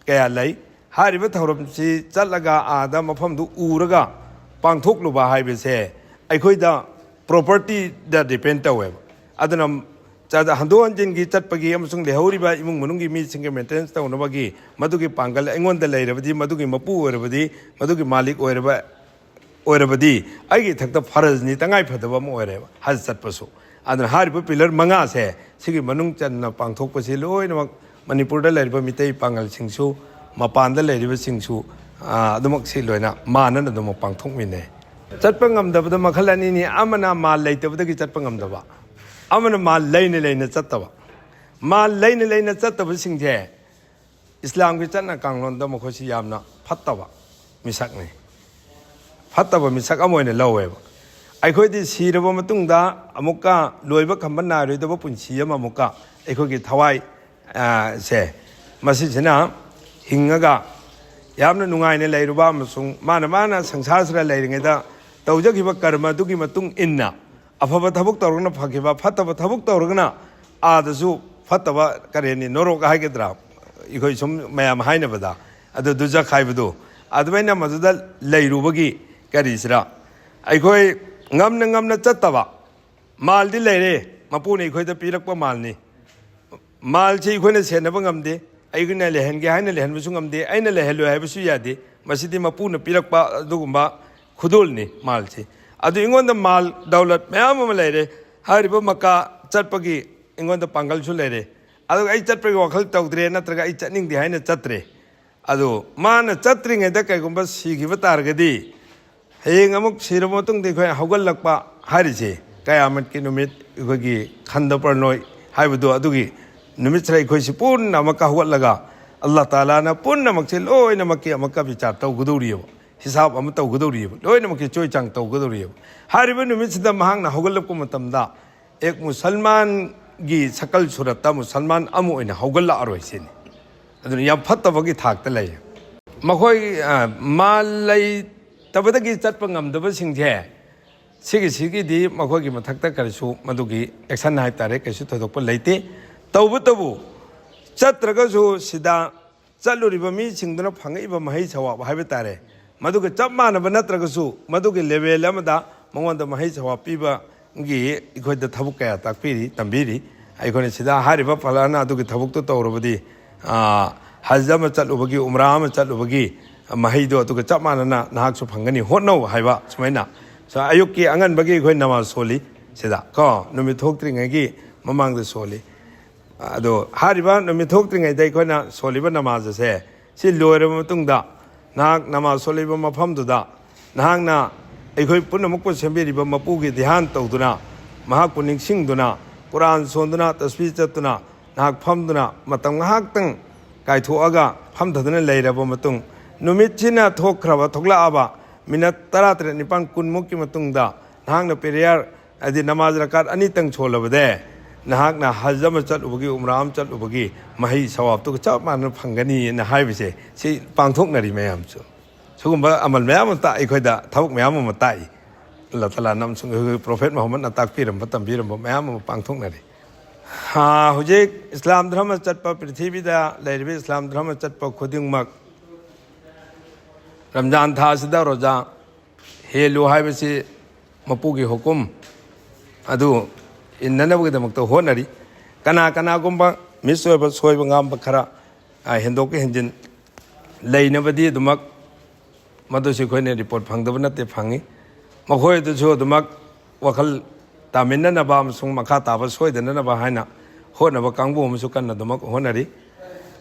ꯀꯌꯥ ꯂꯩ꯫ ꯍꯥꯏꯔꯤꯕ ꯊꯧꯔꯝꯁꯤ ꯆꯠꯂꯒ ꯑꯥꯗ ꯃꯐꯝꯗꯨ ꯎꯔꯒ ꯄꯥꯡꯊꯣꯛꯂꯨꯕ ꯍꯥꯏꯕꯁꯦ ꯑꯩꯈꯣꯏꯗ property ꯗ depend ꯇꯧꯋꯦꯕ꯫ ꯑꯗꯨꯅ ꯆꯠ-, ꯍꯟꯗꯣꯛ ꯍꯟꯖꯤꯟꯒꯤ ꯆꯠꯄꯒꯤ ꯑꯃꯁꯨꯡ ꯂꯩꯍꯧꯔꯤꯕ ꯏꯃꯨꯡ ꯃꯅꯨꯡꯒꯤ ꯃꯤꯁꯤꯡꯒꯤ maintenance ꯇꯧꯅꯕꯒꯤ ꯃꯗꯨꯒꯤ ꯄꯥꯡꯒꯜ ꯑꯩꯉꯣꯟꯗ ꯂꯩꯔꯕꯗꯤ, ꯃꯗꯨꯒꯤ ꯃꯄꯨ ꯑꯣꯏꯔꯕꯗꯤ, ꯃꯗꯨꯒꯤ ꯃꯥꯂꯤꯛ ꯑꯣꯏꯔꯕ, ꯑꯣꯏꯔꯕꯗꯤ ꯑꯩꯒꯤ ꯏꯊꯛꯇ ꯐꯔꯖꯅꯤ, ꯇꯉꯥꯏ ꯐꯗꯕ ꯑꯃ ꯑꯣꯏꯔꯦꯕ ꯍꯖ ꯆꯠꯄꯁꯨ꯫ ꯑꯗꯨꯅ ꯍꯥꯏꯔꯤꯕ pillar ꯃꯉꯥꯁꯦ ꯁꯤꯒꯤ ꯃꯅꯨꯡ ꯆꯟꯅ ꯄꯥꯡꯊꯣꯛꯄꯁꯤ ꯂꯣꯏꯅꯃꯛ ꯃꯅꯤꯄꯨꯔꯗ ꯂꯩꯔꯤꯕ ꯃꯤꯇꯩ ꯄꯥꯉꯜꯁꯤꯡꯁꯨ, ꯃꯄꯥꯟꯗ ꯂꯩꯔꯤꯕꯁꯤꯡꯁꯨ, ꯑ, ꯑꯗꯨꯃꯛ ꯁꯤ ꯂꯣꯏꯅ ꯃꯥꯟꯅꯅ ꯑꯗꯨꯃꯛ ꯄꯥꯡꯊꯣꯛꯃꯤꯟꯅꯩ꯫ ꯆꯠꯄ ꯉꯝꯗꯕꯗ ꯃꯈꯜ ꯑꯅꯤꯅꯤ, ꯑꯃꯅ ꯃꯥꯜ ꯂꯩꯇꯕꯗꯒꯤ ꯆꯠꯄ ꯉꯝꯗꯕ, ꯑꯃꯅ ꯃꯥꯜ ꯂꯩꯅ ꯂꯩꯅ ꯆꯠꯇꯕ꯫ ꯃꯥꯜ ꯂꯩꯅ ꯂꯩꯅ ꯆꯠꯇꯕꯁꯤꯡꯁꯦ ꯏꯁꯂꯥꯝꯒꯤ ꯆꯠꯅ ꯀꯥꯡꯂꯣꯟꯗ ꯃꯈꯣꯏꯁꯤ ꯌꯥꯝꯅ ꯐꯠꯇꯕ ꯃꯤꯁꯛꯅꯤ, ꯐꯠꯇꯕ ꯃꯤꯁꯛ ꯑꯃ ꯑꯣꯏꯅ ꯂꯧꯋꯦꯕ꯫ ꯑꯩꯈꯣꯏꯗꯤ ꯁꯤꯔꯕ ꯃꯇꯨꯡꯗ ꯑꯃꯨꯛꯀ ꯂꯣꯏꯕ ꯈꯝꯕ ꯅꯥꯏꯔꯣꯏꯗꯕ ꯄꯨꯟꯁꯤ ꯑꯃ ꯑꯃꯨꯛꯀ ꯑꯩꯈꯣꯏꯒꯤ ꯊꯋꯥꯏ, ꯑ, ꯁꯦ, ꯃꯁꯤꯁꯤꯅ ꯍꯤꯡꯉꯒ ꯌꯥꯝꯅ ꯅꯨꯡꯉꯥꯏꯅ ꯂꯩꯔꯨꯕ ꯑꯃꯁꯨꯡ ꯃꯥꯅ, ꯃꯥꯅ ꯁꯪꯁꯥꯔꯁꯤꯗ ꯂꯩꯔꯤꯉꯩꯗ ꯇꯧꯖꯈꯤꯕ ꯀꯔꯃ ꯑꯗꯨꯒꯤ ꯃꯇꯨꯡ ꯏꯟꯅ ꯑꯐꯕ ꯊꯕꯛ ꯇꯧꯔꯒꯅ ꯐꯈꯤꯕ, ꯐꯠꯇꯕ ꯊꯕꯛ ꯇꯧꯔꯒꯅ ꯑꯥꯗꯁꯨ ꯐꯠꯇꯕ, ꯀꯔꯤꯅꯤ, ꯅꯣꯔꯣꯛ ꯍꯥꯏꯒꯗ꯭ꯔꯥ, ꯑꯩꯈꯣꯏ ꯁꯨꯝ ꯃꯌꯥꯝ ꯍꯥꯏꯅꯕꯗ, ꯑꯗꯨ ꯗꯨꯖꯈ ꯍꯥꯏꯕꯗꯨ, ꯑꯗꯨꯃꯥꯏꯅ ꯃꯗꯨꯗ ꯂꯩꯔꯨꯕꯒꯤ, ꯀꯔꯤꯁꯤꯔꯥ, ꯑꯩꯈꯣꯏ ꯉꯝꯅ ꯉꯝꯅ ꯆꯠꯇꯕ꯫ ꯃꯥꯜꯗꯤ ꯂꯩꯔꯦ, ꯃꯄꯨꯅ ꯑꯩꯈꯣꯏꯗ ꯄꯤꯔꯛꯄ ꯃꯥꯜꯅꯤ꯫ ꯃꯥꯜꯁꯤ ꯑꯩꯈꯣꯏꯅ ꯁꯦꯟꯅꯕ ꯉꯝꯗꯦ, ꯑꯩꯈꯣꯏꯅ ꯂꯩꯍꯟꯒꯦ ꯍꯥꯏꯅ ꯂꯩꯍꯟꯕꯁꯨ ꯉꯝꯗꯦ, ꯑꯩꯅ ꯂꯩꯍꯜꯂꯣꯏ ꯍꯥꯏꯕꯁꯨ ꯌꯥꯗꯦ꯫ ꯃꯁꯤꯗꯤ ꯃꯄꯨꯅ ꯄꯤꯔꯛꯄ ꯑꯗꯨꯒꯨꯝꯕ ꯈꯨꯗꯣꯜꯅꯤ ꯃꯥꯜꯁꯤ꯫ ꯑꯗꯨ ꯑꯩꯉꯣꯟꯗ ꯃꯥꯜ ꯗꯧꯂꯠ ꯃꯌꯥꯝ ꯑꯃ ꯂꯩꯔꯦ, ꯍꯥꯏꯔꯤꯕ ꯃꯀꯥ ꯆꯠꯄꯒꯤ ꯑꯩꯉꯣꯟꯗ ꯄꯥꯡꯒꯜꯁꯨ ꯂꯩꯔꯦ, ꯑꯗꯨꯒ ꯑꯩ ꯆꯠꯄꯒꯤ ꯋꯥꯈꯜ ꯇꯧꯗ꯭ꯔꯦ, ꯅꯠꯇ꯭ꯔꯒ ꯑꯩ ꯆꯠꯅꯤꯡꯗꯦ ꯍꯥꯏꯅ ꯆꯠꯇ꯭ꯔꯦ꯫ ꯑꯗꯨ ꯃꯥꯅ ꯆꯠꯇ꯭ꯔꯤꯉꯩꯗ ꯀꯩꯒꯨꯝꯕ ꯁꯤꯈꯤꯕ ꯇꯥꯔꯒꯗꯤ, ꯍꯌꯦꯡ ꯑꯃꯨꯛ ꯁꯤꯔꯕ ꯃꯇꯨꯡꯗ ꯑꯩꯈꯣꯏ ꯍꯧꯒꯠꯂꯛꯄ ꯍꯥꯏꯔꯤꯁꯦ, ꯀꯌꯥꯃꯠꯀꯤ ꯅꯨꯃꯤꯠ, ꯑꯩꯈꯣꯏꯒꯤ ꯈꯟꯗ ꯄꯔꯅꯣꯏ ꯍꯥꯏꯕꯗꯣ, ꯑꯗꯨꯒꯤ ꯅꯨꯃꯤꯠꯁꯤꯗ ꯑꯩꯈꯣꯏꯁꯤ ꯄꯨꯟꯅ ꯑꯃꯨꯛꯀ ꯍꯧꯒꯠꯂꯒ ꯑꯜꯂꯥ ꯇꯥꯂꯥꯅ ꯄꯨꯝꯅꯃꯛꯁꯦ ꯂꯣꯏꯅꯃꯛꯀꯤ ꯑꯃꯨꯛꯀ ꯕꯤꯆꯥꯔ ꯇꯧꯒꯗꯧꯔꯤꯑꯕ꯫ ꯍꯤꯁꯥꯕ ꯑꯃ ꯇꯧꯒꯗꯧꯔꯤꯑꯕ, ꯂꯣꯏꯅꯃꯛꯀꯤ ꯆꯣꯏ ꯆꯥꯡ ꯇꯧꯒꯗꯧꯔꯤꯑꯕ꯫ ꯍꯥꯏꯔꯤꯕ ꯅꯨꯃꯤꯠꯁꯤꯗ ꯃꯍꯥꯛꯅ ꯍꯧꯒꯠꯂꯛꯄ ꯃꯇꯝꯗ ꯑꯦꯛ ꯃꯨꯁꯜꯃꯥꯟꯒꯤ ꯁꯀꯜ ꯁꯨꯔꯠꯇ ꯃꯨꯁꯜꯃꯥꯟ ꯑꯃ ꯑꯣꯏꯅ ꯍꯧꯒꯠꯂꯛꯑꯔꯣꯏ ꯁꯤꯅꯤ꯫ ꯑꯗꯨꯅ ꯌꯥꯝ ꯐꯠꯇꯕꯒꯤ ꯊꯥꯛꯇ ꯂꯩ꯫ ꯃꯈꯣꯏ, ꯑ, ꯃꯥ ꯂꯩꯇꯕꯗꯒꯤ ꯆꯠꯄ ꯉꯝꯗꯕꯁꯤꯡꯁꯦ, ꯁꯤꯒꯤꯁꯤꯒꯤꯗꯤ ꯃꯈꯣꯏꯒꯤ ꯃꯊꯛꯇ ꯀꯔꯤꯁꯨ ꯃꯗꯨꯒꯤ action ꯍꯥꯏꯕ ꯇꯥꯔꯦ, ꯀꯩꯁꯨ ꯊꯣꯏꯗꯣꯛꯄ ꯂꯩꯇꯦ꯫ ꯇꯧꯕꯇꯕꯨ ꯆꯠꯇ꯭ꯔꯒꯁꯨ ꯁꯤꯗ ꯆꯠꯂꯨꯔꯤꯕ ꯃꯤꯁꯤꯡꯗꯨꯅ ꯐꯪꯉꯛꯏꯕ ꯃꯍꯩ ꯁꯋꯥꯕ ꯍꯥꯏꯕ ꯇꯥꯔꯦ, ꯃꯗꯨꯒ ꯆꯞ ꯃꯥꯟꯅꯕ ꯅꯠꯇ꯭ꯔꯒꯁꯨ ꯃꯗꯨꯒꯤ level ꯑꯃꯗ ꯃꯉꯣꯟꯗ ꯃꯍꯩ ꯁꯋꯥꯕ ꯄꯤꯕꯒꯤ ꯑꯩꯈꯣꯏꯗ ꯊꯕꯛ ꯀꯌꯥ ꯇꯥꯛꯄꯤꯔꯤ, ꯇꯝꯕꯤꯔꯤ꯫ ꯑꯩꯈꯣꯏꯅ ꯁꯤꯗ ꯍꯥꯏꯔꯤꯕ ꯐꯂꯥꯅ ꯑꯗꯨꯒꯤ ꯊꯕꯛꯇꯨ ꯇꯧꯔꯕꯗꯤ, ꯑꯥ, ꯍꯖ ꯑꯃ ꯆꯠꯂꯨꯕꯒꯤ, ꯎꯝꯔꯥ ꯑꯃ ꯆꯠꯂꯨꯕꯒꯤ ꯃꯍꯩꯗꯣ ꯑꯗꯨꯒ ꯆꯞ ꯃꯥꯟꯅꯅ ꯅꯍꯥꯛꯁꯨ ꯐꯪꯒꯅꯤ, ꯍꯣꯠꯅꯧ ꯍꯥꯏꯕ ꯁꯨꯃꯥꯏꯅ꯫ So, ꯑꯌꯨꯛꯀꯤ ꯑꯉꯟꯕꯒꯤ ꯑꯩꯈꯣꯏ ꯅꯃꯥꯖ ꯁꯣꯜꯂꯤ ꯁꯤꯗ ꯀꯣ, ꯅꯨꯃꯤꯠ ꯊꯣꯛꯇ꯭ꯔꯤꯉꯩꯒꯤ ꯃꯃꯥꯡꯗ ꯁꯣꯜꯂꯤ꯫ ꯑꯗꯣ ꯍꯥꯏꯔꯤꯕ ꯅꯨꯃꯤꯠ ꯊꯣꯛꯇ꯭ꯔꯤꯉꯩꯗ ꯑꯩꯈꯣꯏꯅ ꯁꯣꯜꯂꯤꯕ ꯅꯃꯥꯖ ꯑꯁꯦ, ꯁꯤ ꯂꯣꯏꯔꯕ ꯃꯇꯨꯡꯗ ꯅꯍꯥꯛ ꯅꯃꯥꯖ ꯁꯣꯜꯂꯤꯕ ꯃꯐꯝꯗꯨꯗ ꯅꯍꯥꯛꯅ ꯑꯩꯈꯣꯏ ꯄꯨꯝꯅꯃꯛꯄꯨ ꯁꯦꯝꯕꯤꯔꯤꯕ ꯃꯄꯨꯒꯤ ꯙ꯭ꯌꯥꯟ ꯇꯧꯗꯨꯅ, ꯃꯍꯥꯛꯄꯨ ꯅꯤꯡꯁꯤꯡꯗꯨꯅ, ꯀꯨꯔꯥꯟ ꯁꯣꯟꯗꯨꯅ, ꯇꯁꯕꯤꯍ ꯆꯠꯇꯨꯅ, ꯅꯍꯥꯛ ꯐꯝꯗꯨꯅ ꯃꯇꯝ ꯉꯥꯏꯍꯥꯛꯇꯪ ꯀꯥꯏꯊꯣꯛꯑꯒ ꯐꯝꯊꯗꯨꯅ ꯂꯩꯔꯕ ꯃꯇꯨꯡ, ꯅꯨꯃꯤꯠꯁꯤꯅ ꯊꯣꯛꯈ꯭ꯔꯕ, ꯊꯣꯛꯂꯛꯑꯕ ꯃꯤꯅꯠ ꯇꯔꯥꯇꯔꯦꯠ, ꯅꯤꯄꯥꯟ, ꯀꯨꯟꯃꯨꯛꯀꯤ ꯃꯇꯨꯡꯗ ꯅꯍꯥꯛꯅ prayer, ꯍꯥꯏꯗꯤ ꯅꯃꯥꯖ ꯔꯀꯥꯠ ꯑꯅꯤꯇꯪ ꯁꯣꯜꯂꯕꯗ ꯅꯍꯥꯛꯅ ꯍꯖ ꯑꯃ ꯆꯠꯂꯨꯕꯒꯤ, ꯎꯝꯔꯥ ꯑꯃ ꯆꯠꯂꯨꯕꯒꯤ ꯃꯍꯩ ꯁꯋꯥꯕꯇꯨꯒ ꯆꯞ ꯃꯥꯟꯅꯅ ꯐꯪꯒꯅꯤꯅ ꯍꯥꯏꯕꯁꯦ, ꯁꯤ ꯄꯥꯡꯊꯣꯛꯅꯔꯤ ꯃꯌꯥꯝꯁꯨ꯫ ꯁꯤꯒꯨꯝꯕ ꯑꯃꯜ ꯃꯌꯥꯝ ꯑꯃ ꯇꯥꯛ-, ꯑꯩꯈꯣꯏꯗ ꯊꯕꯛ ꯃꯌꯥꯝ ꯑꯃ ꯇꯥꯛꯏ꯫ ꯑꯜꯂꯥ ꯇꯥꯂꯥꯅ ꯑꯃꯁꯨꯡ ꯑꯩꯈꯣꯏꯒꯤ Prophet ꯃꯨꯍꯝꯃꯗꯅ ꯇꯥꯛꯄꯤꯔꯝꯕ, ꯇꯝꯕꯤꯔꯝꯕ ꯃꯌꯥꯝ ꯑꯃ ꯄꯥꯡꯊꯣꯛꯅꯔꯤ꯫ ꯍꯥ, ꯍꯧꯖꯤꯛ ꯏꯁꯂꯥꯝ ꯙꯔꯃ ꯆꯠꯄ ꯄ꯭ꯔꯤꯊꯤꯕꯤꯗ ꯂꯩꯔꯤꯕ ꯏꯁꯂꯥꯝ ꯙꯔꯃ ꯆꯠꯄ ꯈꯨꯗꯤꯡꯃꯛ ꯔꯝꯖꯥꯟ ꯊꯥ ꯑꯁꯤꯗ ꯔꯣꯖꯥ ꯍꯦꯜꯂꯨ ꯍꯥꯏꯕꯁꯤ ꯃꯄꯨꯒꯤ ꯍꯨꯀꯨꯝ ꯑꯗꯨ ꯏꯟꯅꯅꯕꯒꯤꯗꯃꯛꯇ ꯍꯣꯠꯅꯔꯤ꯫ ꯀꯅꯥ ꯀꯅꯥꯒꯨꯝꯕ miss ꯑꯣꯏꯕ, ꯁꯣꯏꯕ ꯉꯥꯝꯕ ꯈꯔ, ꯑ, ꯍꯦꯟꯗꯣꯛ ꯍꯦꯟꯖꯤꯟ ꯂꯩꯅꯕꯗꯤ ꯑꯗꯨꯃꯛ ꯃꯗꯨꯁꯨ ꯑꯩꯈꯣꯏꯅ report ꯐꯪꯗꯕ ꯅꯠꯇꯦ, ꯐꯪꯉꯤ꯫ ꯃꯈꯣꯏ ꯑꯗꯨꯁꯨ ꯑꯗꯨꯃꯛ ꯋꯥꯈꯜ ꯇꯥꯃꯤꯟꯅꯅꯕ ꯑꯃꯁꯨꯡ ꯃꯈꯥ ꯇꯥꯕ ꯁꯣꯏꯗꯅꯅꯕ ꯍꯥꯏꯅ ꯍꯣꯠꯅꯕ ꯀꯥꯡꯕꯨ ꯑꯃꯁꯨ ꯀꯟꯅ ꯑꯗꯨꯃꯛ ꯍꯣꯠꯅꯔꯤ꯫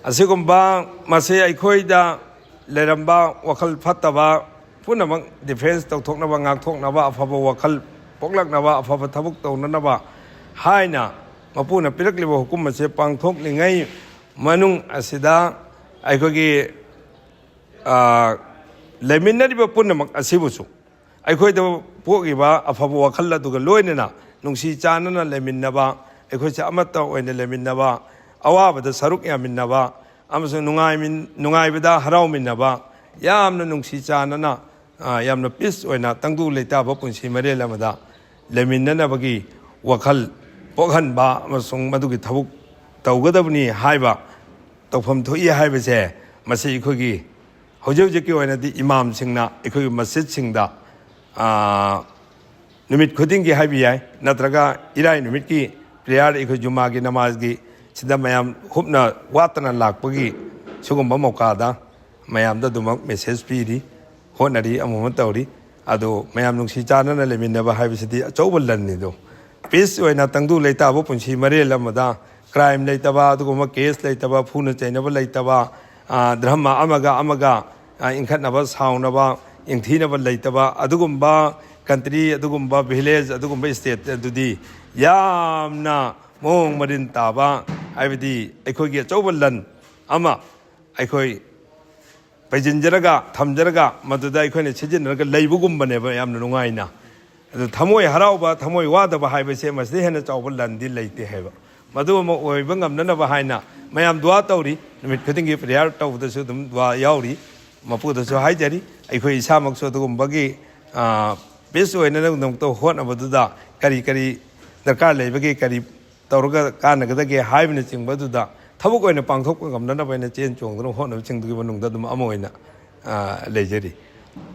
ꯑꯁꯤꯒꯨꯝꯕ ꯃꯁꯤ ꯑꯩꯈꯣꯏꯗ ꯂꯩꯔꯝꯕ ꯋꯥꯈꯜ ꯐꯠꯇꯕ ꯄꯨꯝꯅꯃꯛ defence ꯇꯧꯊꯣꯛꯅꯕ, ꯉꯥꯛꯊꯣꯛꯅꯕ, ꯑꯐꯕ ꯋꯥꯈꯜ ꯄꯣꯛꯂꯛꯅꯕ, ꯑꯐꯕ ꯊꯕꯛ ꯇꯧꯅꯅꯕ ꯍꯥꯏꯅ ꯃꯄꯨꯅ ꯄꯤꯔꯛꯂꯤꯕ ꯍꯨꯀꯨꯝ ꯑꯁꯤ ꯄꯥꯡꯊꯣꯛꯂꯤꯉꯩ ꯃꯅꯨꯡ ꯑꯁꯤꯗ ꯑꯩꯈꯣꯏꯒꯤ, ꯑ, ꯂꯩꯃꯤꯟꯅꯔꯤꯕ ꯄꯨꯝꯅꯃꯛ ꯑꯁꯤꯕꯨꯁꯨ ꯑꯩꯈꯣꯏꯗ ꯄꯣꯛꯂꯤꯕ ꯑꯐꯕ ꯋꯥꯈꯜ ꯑꯗꯨꯒ ꯂꯣꯏꯅꯅ ꯅꯨꯡꯁꯤ ꯆꯥꯟꯅꯅ ꯂꯩꯃꯤꯟꯅꯕ, ꯑꯩꯈꯣꯏꯁꯦ ꯑꯃꯠꯇ ꯑꯣꯏꯅ ꯂꯩꯃꯤꯟꯅꯕ, ꯑꯋꯥꯕꯗ ꯁꯔꯨꯛ ꯌꯥꯃꯤꯟꯅꯕ ꯑꯃꯁꯨꯡ ꯅꯨꯡꯉꯥꯏꯃꯤꯟ-, ꯅꯨꯡꯉꯥꯏꯕꯗ ꯍꯔꯥꯎꯃꯤꯟꯅꯕ, ꯌꯥꯝꯅ ꯅꯨꯡꯁꯤ ꯆꯥꯟꯅꯅ, ꯑ, ꯌꯥꯝꯅ ꯄꯤꯁ ꯑꯣꯏꯅ ꯇꯪꯗꯨ ꯂꯩꯇꯥꯕ ꯄꯨꯟꯁꯤ ꯃꯔꯦꯜ ꯑꯃꯗ ꯂꯩꯃꯤꯟꯅꯅꯕꯒꯤ ꯋꯥꯈꯜ ꯄꯣꯛꯍꯟꯕ ꯑꯃꯁꯨꯡ ꯃꯗꯨꯒꯤ ꯊꯕꯛ ꯇꯧꯒꯗꯕꯅꯤ ꯍꯥꯏꯕ ꯇꯧꯐꯝ ꯊꯣꯛꯏ ꯍꯥꯏꯕꯁꯦ, ꯃꯁꯤ ꯑꯩꯈꯣꯏꯒꯤ ꯍꯧꯖꯤꯛ ꯍꯧꯖꯤꯛꯀꯤ ꯑꯣꯏꯅꯗꯤ ꯏꯃꯥꯝꯁꯤꯡꯅ ꯑꯩꯈꯣꯏꯒꯤ ꯃꯁꯖꯤꯠꯁꯤꯡꯗ, ꯑꯥ, ꯅꯨꯃꯤꯠ ꯈꯨꯗꯤꯡꯒꯤ ꯍꯥꯏꯕ ꯌꯥꯏ, ꯅꯠꯇ꯭ꯔꯒ ꯏꯔꯥꯏ ꯅꯨꯃꯤꯠꯀꯤ ꯄ꯭ꯔꯦꯌꯔ, ꯑꯩꯈꯣꯏ ꯖꯨꯃꯥꯒꯤ ꯅꯃꯥꯖꯒꯤ ꯁꯤꯗ ꯃꯌꯥꯝ ꯍꯨꯞꯅ ꯋꯥꯠꯇꯅ ꯂꯥꯛꯄꯒꯤ ꯁꯤꯒꯨꯝꯕ ꯃꯧꯀꯥꯗ ꯃꯌꯥꯝꯗ ꯑꯗꯨꯃꯛ ꯃꯦꯁꯦꯖ ꯄꯤꯔꯤ, ꯍꯣꯠꯅꯔꯤ, ꯑꯃ ꯑꯃ ꯇꯧꯔꯤ꯫ ꯑꯗꯣ ꯃꯌꯥꯝ ꯅꯨꯡꯁꯤ ꯆꯥꯟꯅꯅ ꯂꯩꯃꯤꯟꯅꯕ ꯍꯥꯏꯕꯁꯤꯗꯤ ꯑꯆꯧꯕ ꯂꯟꯅꯤꯗꯣ꯫ ꯄꯤꯁ ꯑꯣꯏꯅ ꯇꯪꯗꯨ ꯂꯩꯇꯥꯕ ꯄꯨꯟꯁꯤ ꯃꯔꯦꯜ ꯑꯃꯗ ꯀ꯭ꯔꯥꯏꯝ ꯂꯩꯇꯕ, ꯑꯗꯨꯒꯨꯝꯕ ꯀꯦꯁ ꯂꯩꯇꯕ, ꯐꯨꯅ ꯆꯩꯅꯕ ꯂꯩꯇꯕ, ꯑ, ꯙꯔꯃ ꯑꯃꯒ ꯑꯃꯒ, ꯑ, ꯏꯟꯈꯠꯅꯕ, ꯁꯥꯎꯅꯕ, ꯌꯦꯡꯊꯤꯅꯕ ꯂꯩꯇꯕ, ꯑꯗꯨꯒꯨꯝꯕ ꯀꯟꯇ꯭ꯔꯤ, ꯑꯗꯨꯒꯨꯝꯕ ꯚꯤꯂꯦꯖ, ꯑꯗꯨꯒꯨꯝꯕ ꯁ꯭ꯇꯦꯠ ꯑꯗꯨꯗꯤ ꯌꯥꯝꯅ ꯃꯑꯣꯡ ꯃꯔꯤꯟ ꯇꯥꯕ, ꯍꯥꯏꯕꯗꯤ ꯑꯩꯈꯣꯏꯒꯤ ꯑꯆꯧꯕ ꯂꯟ ꯑꯃ ꯑꯩꯈꯣꯏ ꯄꯩꯁꯤꯟꯖꯔꯒ, ꯊꯝꯖꯔꯒ, ꯃꯗꯨꯗ ꯑꯩꯈꯣꯏꯅ ꯁꯤꯖꯤꯟꯅꯔꯒ ꯂꯩꯕꯒꯨꯝꯕꯅꯦꯕ, ꯌꯥꯝꯅ ꯅꯨꯡꯉꯥꯏꯅ꯫ ꯑꯗꯨ ꯊꯃꯣꯏ ꯍꯔꯥꯎꯕ, ꯊꯃꯣꯏ ꯋꯥꯗꯕ ꯍꯥꯏꯕꯁꯦ ꯃꯁꯤꯗ ꯍꯦꯟꯅ ꯆꯥꯎꯕ ꯂꯟꯗꯤ ꯂꯩꯇꯦ ꯍꯥꯏꯕ꯫ ꯃꯗꯨ ꯑꯃ ꯑꯣꯏꯕ ꯉꯝꯅꯅꯕ ꯍꯥꯏꯅ ꯃꯌꯥꯝ ꯗꯨꯋꯥ ꯇꯧꯔꯤ꯫ ꯅꯨꯃꯤꯠ ꯈꯨꯗꯤꯡꯒꯤ ꯄ꯭ꯔꯦꯌꯔ ꯇꯧꯕꯗꯁꯨ ꯑꯗꯨꯝ ꯗꯨꯋꯥ ꯌꯥꯎꯔꯤ꯫ ꯃꯄꯨꯗꯁꯨ ꯍꯥꯏꯖꯔꯤ, ꯑꯩꯈꯣꯏ ꯏꯁꯥꯃꯛꯁꯨ ꯑꯗꯨꯒꯨꯝꯕꯒꯤ, ꯑ, ꯄꯤꯁ ꯑꯣꯏꯅꯅꯕꯒꯤꯗꯃꯛꯇ ꯍꯣꯠꯅꯕꯗꯨꯗ ꯀꯔꯤ ꯀꯔꯤ ꯗꯔꯀꯥꯔ ꯂꯩꯕꯒꯦ, ꯀꯔꯤ ꯇꯧꯔꯒ ꯀꯥꯟꯅꯒꯗꯒꯦ ꯍꯥꯏꯕꯅꯆꯤꯡꯕꯗꯨꯗ ꯊꯕꯛ ꯑꯣꯏꯅ ꯄꯥꯡꯊꯣꯛꯄ ꯉꯝꯅꯅꯕ ꯑꯩꯅ ꯆꯦꯟ ꯆꯣꯡꯗꯨꯅ ꯍꯣꯠꯅꯕꯁꯤꯡꯗꯨꯒꯤ ꯃꯅꯨꯡꯗ ꯑꯗꯨꯝ ꯑꯃ ꯑꯣꯏꯅ, ꯑ, ꯂꯩꯖꯔꯤ꯫